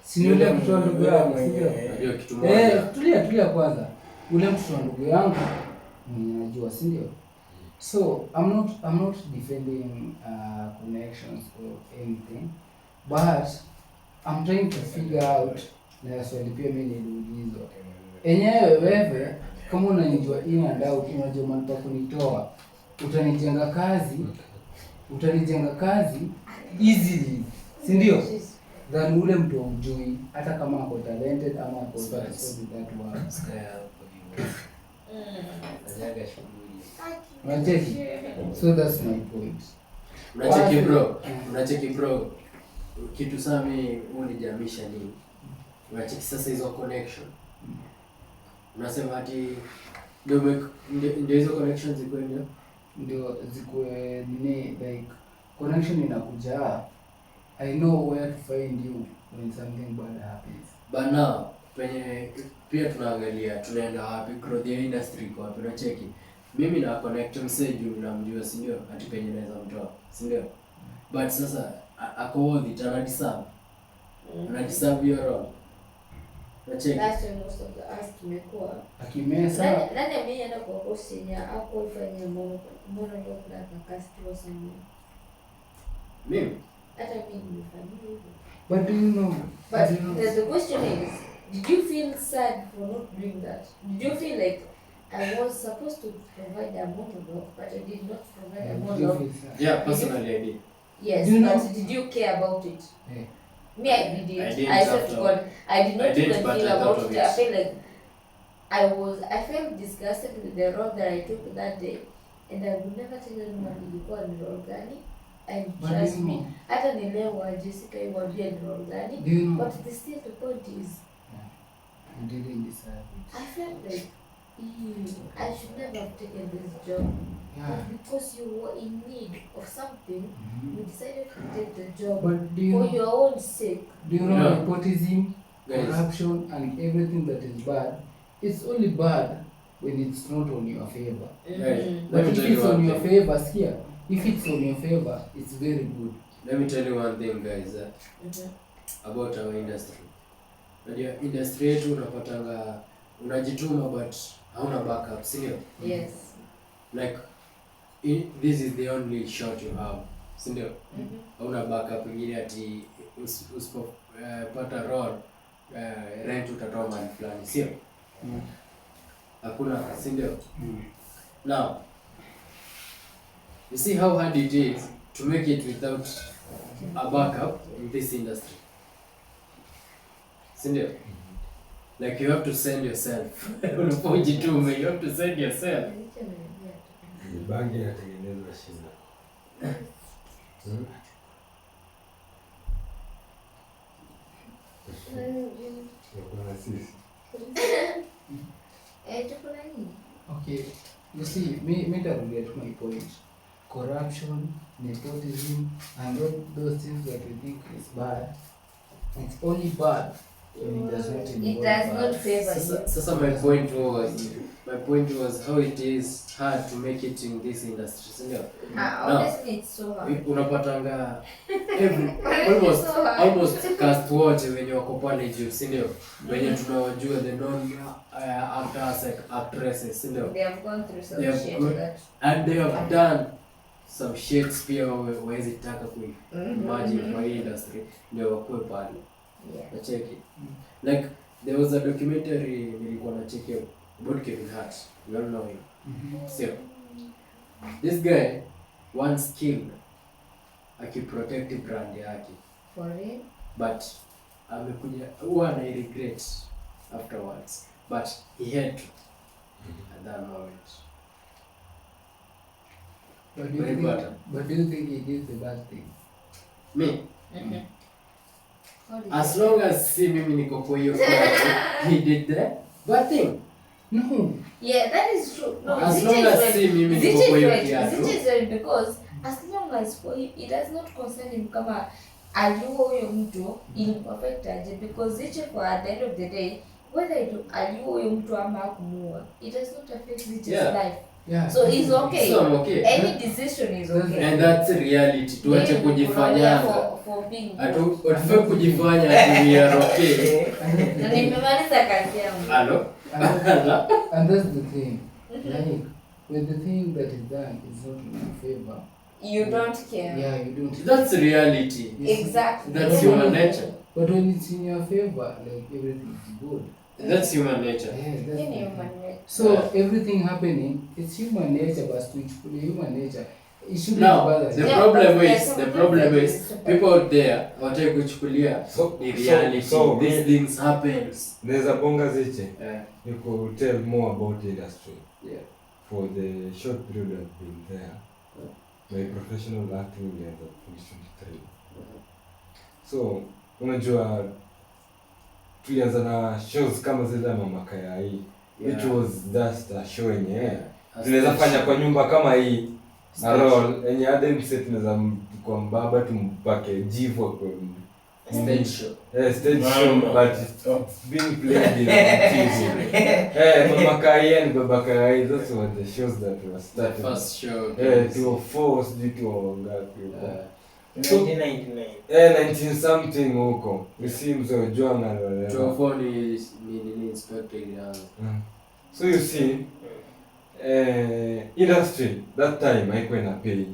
Si yule mtoto wa ndugu yangu, Ndio kitu moja. Tulia kwanza. Ule mtoto wa ndugu yangu mwenye najua, si ndio? So I'm not defending connections or anything, but I'm trying to figure out na swali pia mimi niliulizwa. Enyewe wewe kama unanijua in and out, unajua manpa kunitoa, utanijenga kazi easily, si ndio? Than ule mtu umjui, hata kama ako talented ama ako satisfied with that work. Unacheki? So that's my point. Unacheki bro. Kitu sami unijamisha ni. Unacheki sasa hizo connection. Unasema ati ndio hizo connections ziko ndio zikwe nini, like connection inakuja. I know where to find you when something bad happens. But now penye pia tunaangalia tunaenda wapi, growth ya industry kwa wapi. Unacheki mimi na connect msee juu namjua, si ndio? Ati penye naweza mtoa, si ndio? But sasa ako worth it, anadeserve hiyo role. Nacheki. That's why most of the us tumekuwa. Akimesa. Nani ameenda kwa course yenye hapo ifanye monologue na kakastua sana. Mimi. Hata mimi nimefanya hivyo. But do you know? But do you know? the question is, did you feel sad for not doing that? Did you feel like I was supposed to provide a monologue, but I did not provide a Did you monologue? feel sad? Yeah, personally I did. Yes, Do you but know- did you care about it? Yeah. Me, I didn't. I didn't I swear to after- God, I did not I didn't, even but feel I thought about of it. it. I felt like I felt disgusted with the role that I took that day, and I would never tell anyone ilikuwa ni role gani. And But do trust you me, know? hata nilewa Jessica iwaambia ni role gani. Do you know? But still the point is, You didn't decide it. I felt like I should never have taken this job. Yeah. But because you were in need of something, Mhm. you decided to take the job But do you for know? your own sake. Do you know Yeah. nepotism, Guys. corruption, and everything that is bad? It's only bad when it's not on your favor. Guys, Mhm. But let me if tell you it's on one your thing. favor, here, if it's on your favor, it's very good. Let me tell you one thing, guys, Mhm. about our industry. Unajua industry yetu unapatanga unajituma but hauna backup, si ndio? Yes. Like this is the only shot you have, si ndio? Mhm. Hauna backup ingine ati usipopata role rent utatoa mahali fulani, sio? Hakuna, si ndio? Now, you see how hard it is to make it without a backup in this industry. Sindio? Like you have to send yourself. Unapojituma, you have to send yourself. Bangi inatengenezwa shida. Kuna sisi. Okay, you see, me to get my point. Corruption, nepotism, and all those things that we think is bad, it's only bad when it does not It involve does us. not favor you. Sasa my point was how it is hard to make it in this industry. Sindio? Honestly, it's so hard. Unapatanga It's so hard. almost cast wote wenye wako pale juu, sindio? Wenye tunawajua the non actors like actresses, sindio? They have gone through some They have shit gone- that. And they have done some shits pia wawezi taka kuimagine kwa hii industry ndio wakuwe pale. Yeah. Nacheki. Like there was a documentary nilikuwa nacheki about Kevin Hart. You all know him. So this guy once killed akiprotect brand yake, For real? but amekuja huwa ana regret afterwards, but he had to at that moment. But do you Very think, bad. but do you think he did the bad thing? Me, Mm-hmm. as long as si mimi niko kwa hiyo kiatu, he did the bad thing. No. Yeah, that is true. No, As Zitch long is as right. si mimi Zitch niko kwa is hiyo right. kiatu. Zitch is right because as long as for him, it does not concern him kama aliua huyo mtu ilimperfect aje, because Zitch for at the end of the day, whether aliua huyo mtu ama hakumuua, it does not affect Zitch's Yeah. life. Yeah. So he's okay. So I'm okay. Any decision is okay. And that's reality. Tuache Yeye kujifanyanga. for being Atufai kujifanya ati we are okay. na nimemaliza kazi yangu. Hello? And that's the thing. Like, when the thing that is done is not in your favor, You don't care. yeah, you don't. That's reality. Exactly. That's human nature. But when it's in your favor, like everything is good. That's human nature. Yeah, that's Hii the ni thing. human nature. So everything happening, it's human nature, but it's human nature. It shouldn't Now, bother the you. Yeah, problem but is, there's the something problem that is, is super- people out there hawataki kuchukulia ni reality. so These things happens. There's a bonga ziche. Yeah. You could tell more about the industry. Yeah. For the short period I've been there, my professional acting ilianza 2023. So, unajua tulianza na shows kama zile za Mama Kaya hii, which Yeah. was just a show yenye Yeah. tunaweza fanya kwa nyumba kama hii na Stage. roll yenye hadi mse tunaweza kwa mbaba tumpake jivo kwa Stage show. stage show, but it's being played in TV. Mama Kaya and Baba Kaya, those were the shows that were The started. first show. 204 sijui 2 ngapi huko. 1999. 19 something huko. Si mzee Joanga ndio. Chofoni ni inspector ilianza. So you see, industry that time haikuwa na pay.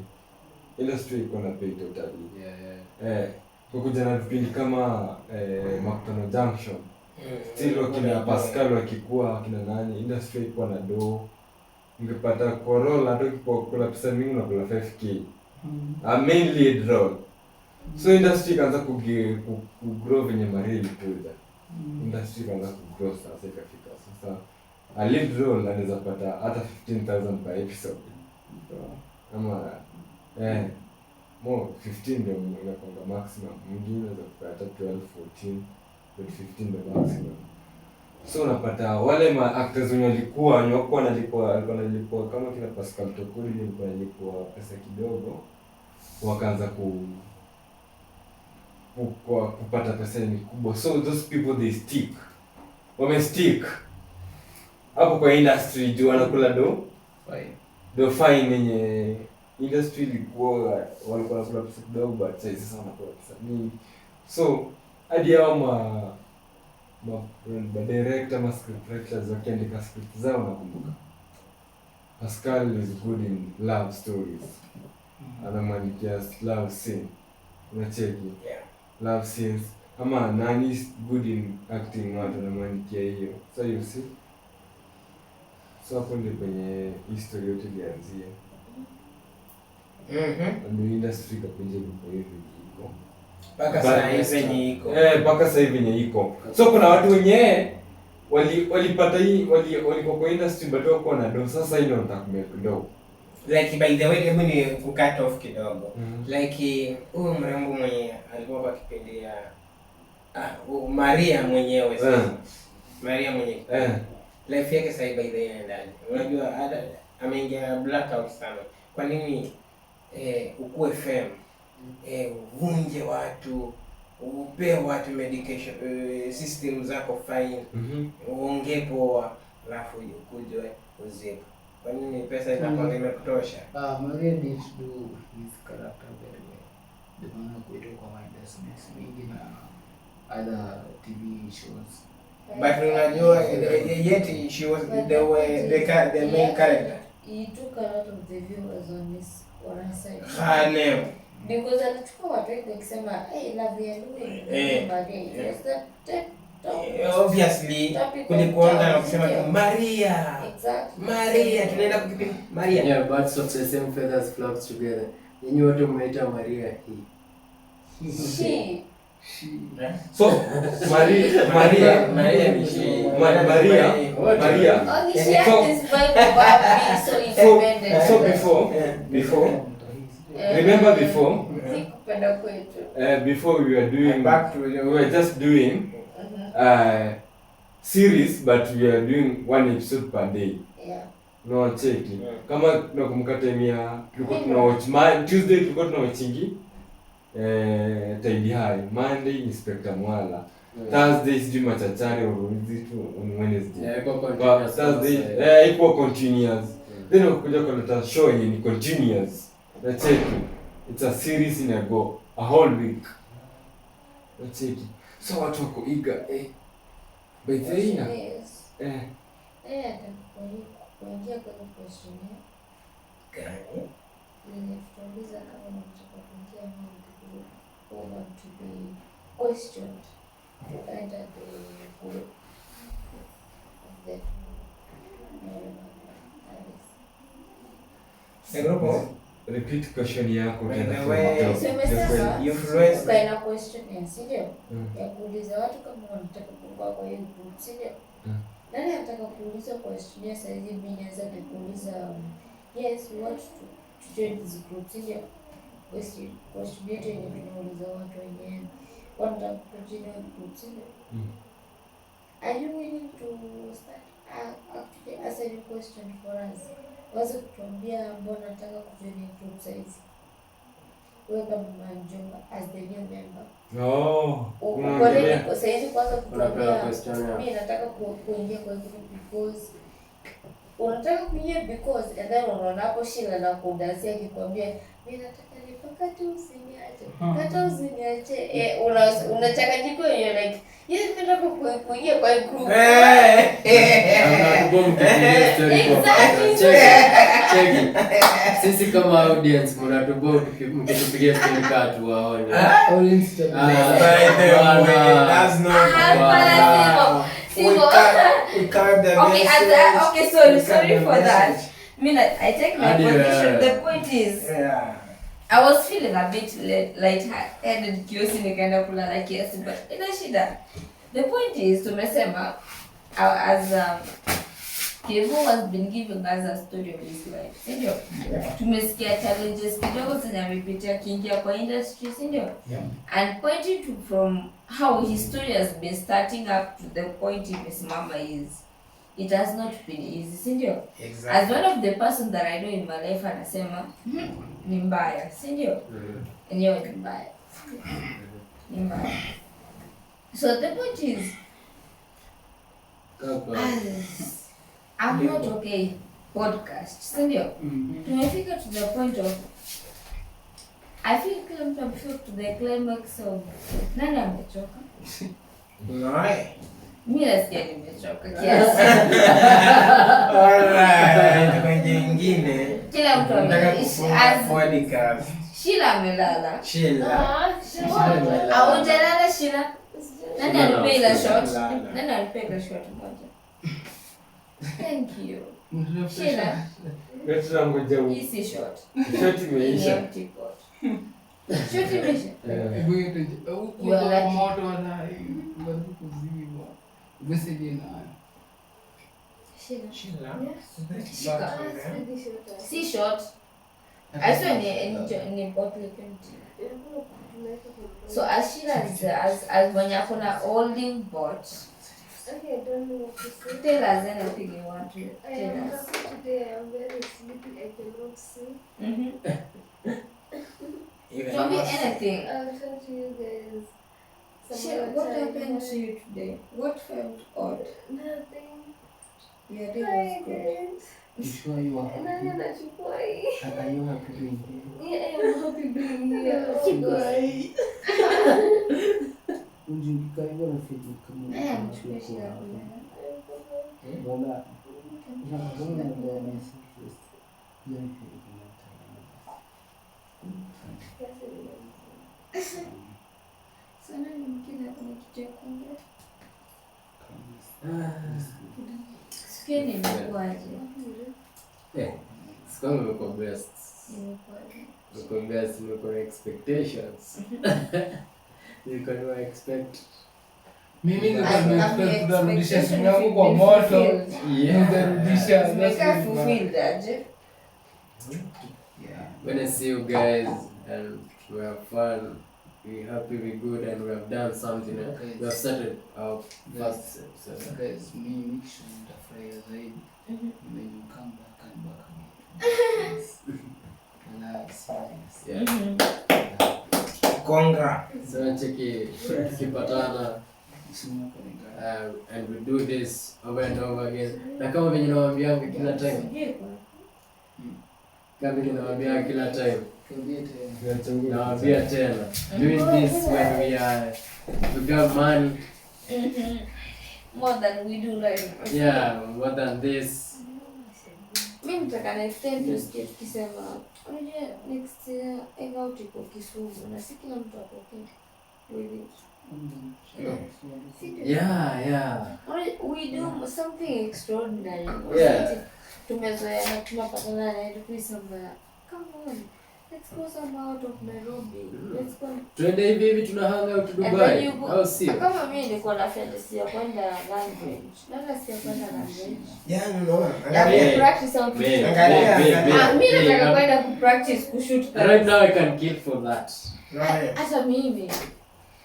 Industry iko na pay totally. Kukuja na vipindi kama Makutano Junction. Still wakina Pascal wakikuwa wakina nani, industry iko na do. Ungepata kwa role hata kula pesa mingi na kula 5k. A main lead role. So industry kaanza kugrow venye Maria ilikuja. Industry kaanza kugrow sasa ikafika. Sasa a lead role anaweza pata hata 15,000 per episode. Ama more 15 ndio inakuwa maximum. Mwingine anaweza kupata 12, 14, but 15 ndio maximum. So unapata wale ma actors wenye walikuwa analipwa kama kina Pascal Tokodi alikuwa analipwa pesa kidogo, wakaanza kupata pesa nyingi kubwa. So those people they stick. Stick hapo kwa industry juu wanakula fine yenye industry ilikuwa walikuwa wanakula pesa kidogo, but sasa wanakula pesa nyingi. So hadi hao director ma script writers wakiandika script zao nakumbuka Pascal is good in love stories. Anamwandikia love scene. Unacheki? Love scenes. Ama nani is good in acting, watu anamwandikia hiyo. So you see? So hapo ndio kwenye history yote ilianzia. Ndio industry kapenje kwa hivi iko. Paka sasa hivi iko. Paka sasa hivi iko. So kuna watu wenyewe walipata hii walikuwa kwa industry but wako na do. Sasa hiyo nataka kumekudo. Like by the way, hebu ni cut off kidogo. Like huyu mrembo mwenye alikuwa kwa kipindi ya Maria mwenyewe sasa. Maria mwenyewe. Life yake sasa by the end ndani. Unajua ameingia blackout sana. Kwa nini ukue fame? Uvunje watu, upe watu medication system zako fine. Uongee poa, alafu ukuje uzipe. Kwa nini pesa inakuwa imekutosha? Maria needs to do his character very well. The maana kuitoa kwa business mingi na other TV shows. But unajua yet she was the main character. He took a lot of the viewers on her side. Hane. Because alichukua watu wengi wakisema, hey, love ya Maria. Obviously kulikuwa na kusema Maria. Exactly. Maria tunaenda kukipindi Maria. Yeah, birds of the same feathers flock together. Nyinyi wote mnaita Maria hii. She. So Maria Only she has this vibe about being so independent. So before remember before we were just doing series, but we are doing one episode per day. Yeah. No cheki. Kama nakumbuka time ya tulikuwa tuna watch Tuesday tulikuwa tuna watchingi Tidy High, Monday Inspector Mwala, Thursday sijui Machachari uruzi tu on Wednesday. Yeah, iko continuous. Thursday iko continuous. Then ukuja kuleta show yenye ni continuous. Na cheki. It's a series in a whole week. Na cheki. So watu wako eager by the way kuingia kwenye questionnaire gani? Tutauliza kama unataka kuingia or want to be questioned. Enter the group of the group. Repeat question yako tena. Influence kaina questionnaire, sio? Ya kuuliza watu kama wanataka kuingia kwa hiyo group, sio? Nani anataka kuuliza questionnaire sasa hivi? Mimi naweza kuuliza yes, we want to join this group, sio? Questionnaire yenye tunauliza watu wenyewe wanataka kujoin group, sio? Are you willing to start actually answer the question for us? Wazo kutuambia mbona nataka kujoin group size. Wewe kama Manjonga as the new member. Kwa sasa hivi kwanza kutuambia mimi nataka kuingia kwa group because unataka kuingia because and then unaona hapo Sheila na kudansia akikwambia mimi nataka Wakati usiniache. Hata usiniache. Unachanganyika hiyo like yes nataka kuingia kwa group. Sisi kama audience mnatubo mkitupigia story katu waone. Okay, sorry for that. I take my position. The point is, I was feeling a bit light-headed kiasi nikaenda kulala kiasi, but ina shida. The point is, tumesema, as Kevo has been giving us a story of his life, sindio? Tumesikia challenges kidogo zenye amepitia kiingia kwa industry, sindio? And pointing to from how his story has been starting up to the point imesimama is, it has not been easy, sindio? Exactly. As one of the person that I know in my life anasema, ni mbaya, sindio? Enyewe ni mbaya. Ni mbaya. So the point is, I'm not okay podcast, sindio? Tumefika to the point of, I feel kila mtu amefika to the climax of, nani amechoka? Mimi nasikia nimechoka kiasi. Alright, kwenye ingine. Kila mtu ameisha. Shila amelala. Hujalala Shila? Nani alipea shot? Nani alipea shot moja? Thank you. Shila. Hii si shot. Shot imeisha. Empty pot. Shot imeisha. Si shot. I saw ni bottle empty. So as Shila is as when you're gonna holding bot. Okay, I don't know what to say. Tell us anything you want to tell us. Today I'm very sleepy. I cannot see. Don't be anything. I'll tell you guys. Shila, what happened to you today? What felt odd? Nothing. Your day was good. You sure you are happy? Nani anachukua hii? Are you happy being here? Yeah, I am happy being here. Oh God. Unjulika hivyo rafiki kama Mchukue Shila kule. wala mbona ndio message yani Sana ni mkina kuna kitu ya kuongea. Sikia nimekuaje? Sikuwa nimekuwa best. Nimekuaje? Nimekuwa best, nimekuwa na expectations. Nilikuwa na expect. mimi ndio tunarudisha simu yangu kwa moto. Ndio Nimeka fulfilled aje? When I see you guys and we have fun, we happy, we good, and we have done something. We have started our first episode. guys, mimi nitafurahia zaidi when you come back and back again. Yeah. Congra. So cheki tukipatana and we do this over and over again. Na kama venye nawaambianga kila time. Kama venye nawaambia kila time. Nawaambia tena. Doing this when we got money. More than we do right now. Yeah, more than this. Mimi nataka next time tusikie tukisema unajua next year hangout iko Kisumu na si kila mtu ako okay with it. Yeah. We do something extraordinary. Yeah. Tumezoea na tunapatana na ndio somewhere. Come on. Let's go somewhere out of Nairobi. Let's go. Twende hivi tuna hang out Dubai. Au sio? Kama mimi nilikuwa na fantasy ya kwenda language. Nani si ya kwenda language? Yani unaona? Ya Angalia. practice out. Angalia. Mimi nataka kwenda ku practice kushoot. Right now I can kill for that. Hata mimi.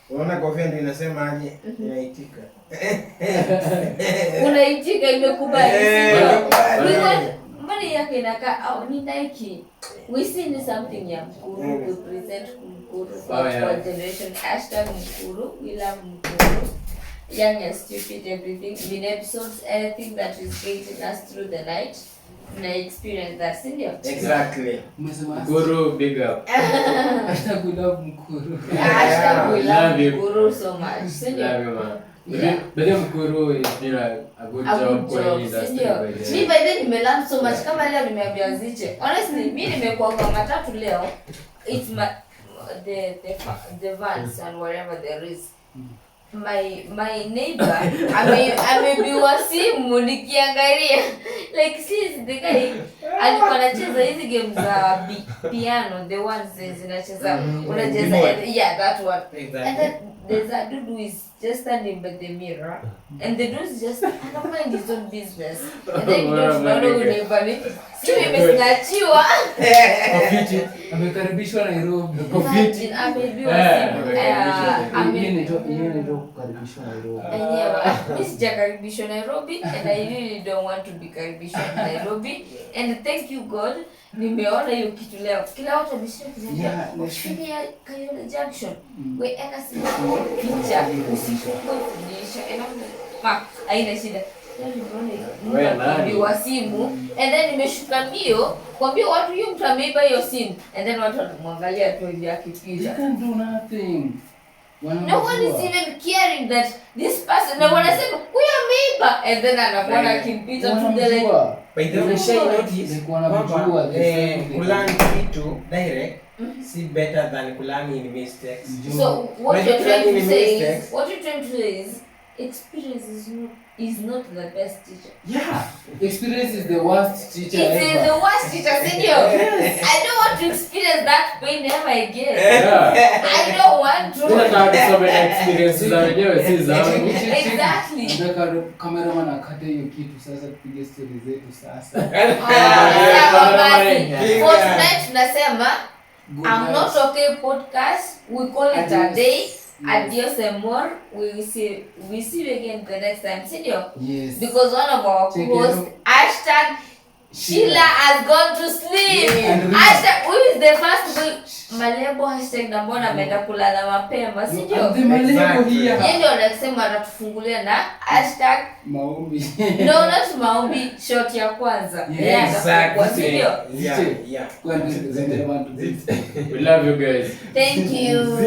Unaona kofia ndio inasema aje? Inaitika. Unaitika imekubali. Mbona yake inakaa au ni Nike. We see something ya Mkuru, we present Mkuru for generation #Mkuru. We love Mkuru. Young and stupid everything. In episodes, anything that is getting us through the night. na experience that, si ndio? Exactly. Umesema Guru, big up. hashtag we love Mkuru. Hashtag we Love love you. Guru so much, si ndio? Love you, man. Yeah. But then Guru is doing a good A job good for job, industry. si ndio? by the Mi way. by then nimelearn so much. Kama leo nimeambia Ziche, honestly mi nimekuwa kwa matatu leo, it's my the vans and whatever there is. My neighbor amebiwa simu nikiangalia, like since the guy alikuwa anacheza hizi game za piano, the ones zinacheza unacheza, yeah, that one. And then there's a dude who is just standing by the mirror, and the dude is just mind his own business, and then you don't know neighbor ni simu imesnachiwa. Amekaribishwa Nairobi. Imagine, amebiwa simu. Hiyo ndio kukaribishwa Nairobi. Mimi sijakaribishwa Nairobi, and I really don't want to be karibishwa Nairobi, and thank you God nimeona hiyo kitu leo. Kila watu wameshika kufikia Kayole Junction. We eka simu picha usifungue kudisha haina shida. Nimeona simu, and then nimeshuka mbio kwambia watu hiyo mtu ameiba hiyo simu, and then watu wanamwangalia tu hivi akipita. You can do nothing. No one is even caring that this person, na wanasema huyo ameiba, and then anakuwa akimpita tu the By the way, shall notice kwamba kulearn kitu direct si better than kulearn in mistakes. So what you're trying to say is experience is not the best teacher. Yeah, experience is the worst teacher It ever. is the worst teacher, senior. I don't want to experience that pain ever again. Yeah. I don't want to. Tunataka tusome experience za wenyewe si zangu. Exactly. Nataka cameraman akate hiyo kitu sasa tupige story zetu sasa. Sawa basi. For tonight tunasema Good I'm night. Not Okay podcast. We call it a Adios. day. Adios and more. We see you again the next time, senior. Yes. Because one of our Check posts, it hashtag Sheila has gone to sleep. And Hashtag, who is the first boy? Malebo hashtag na mbona ameenda kulala mapema, si ndio? The malebo here. Yeye ndio anasema atatufungulia na hashtag Maombi. no, not maombi, shot ya kwanza. Yeye atafungua, si ndio? Yeah. Kwani zile want to We love you guys. Thank you.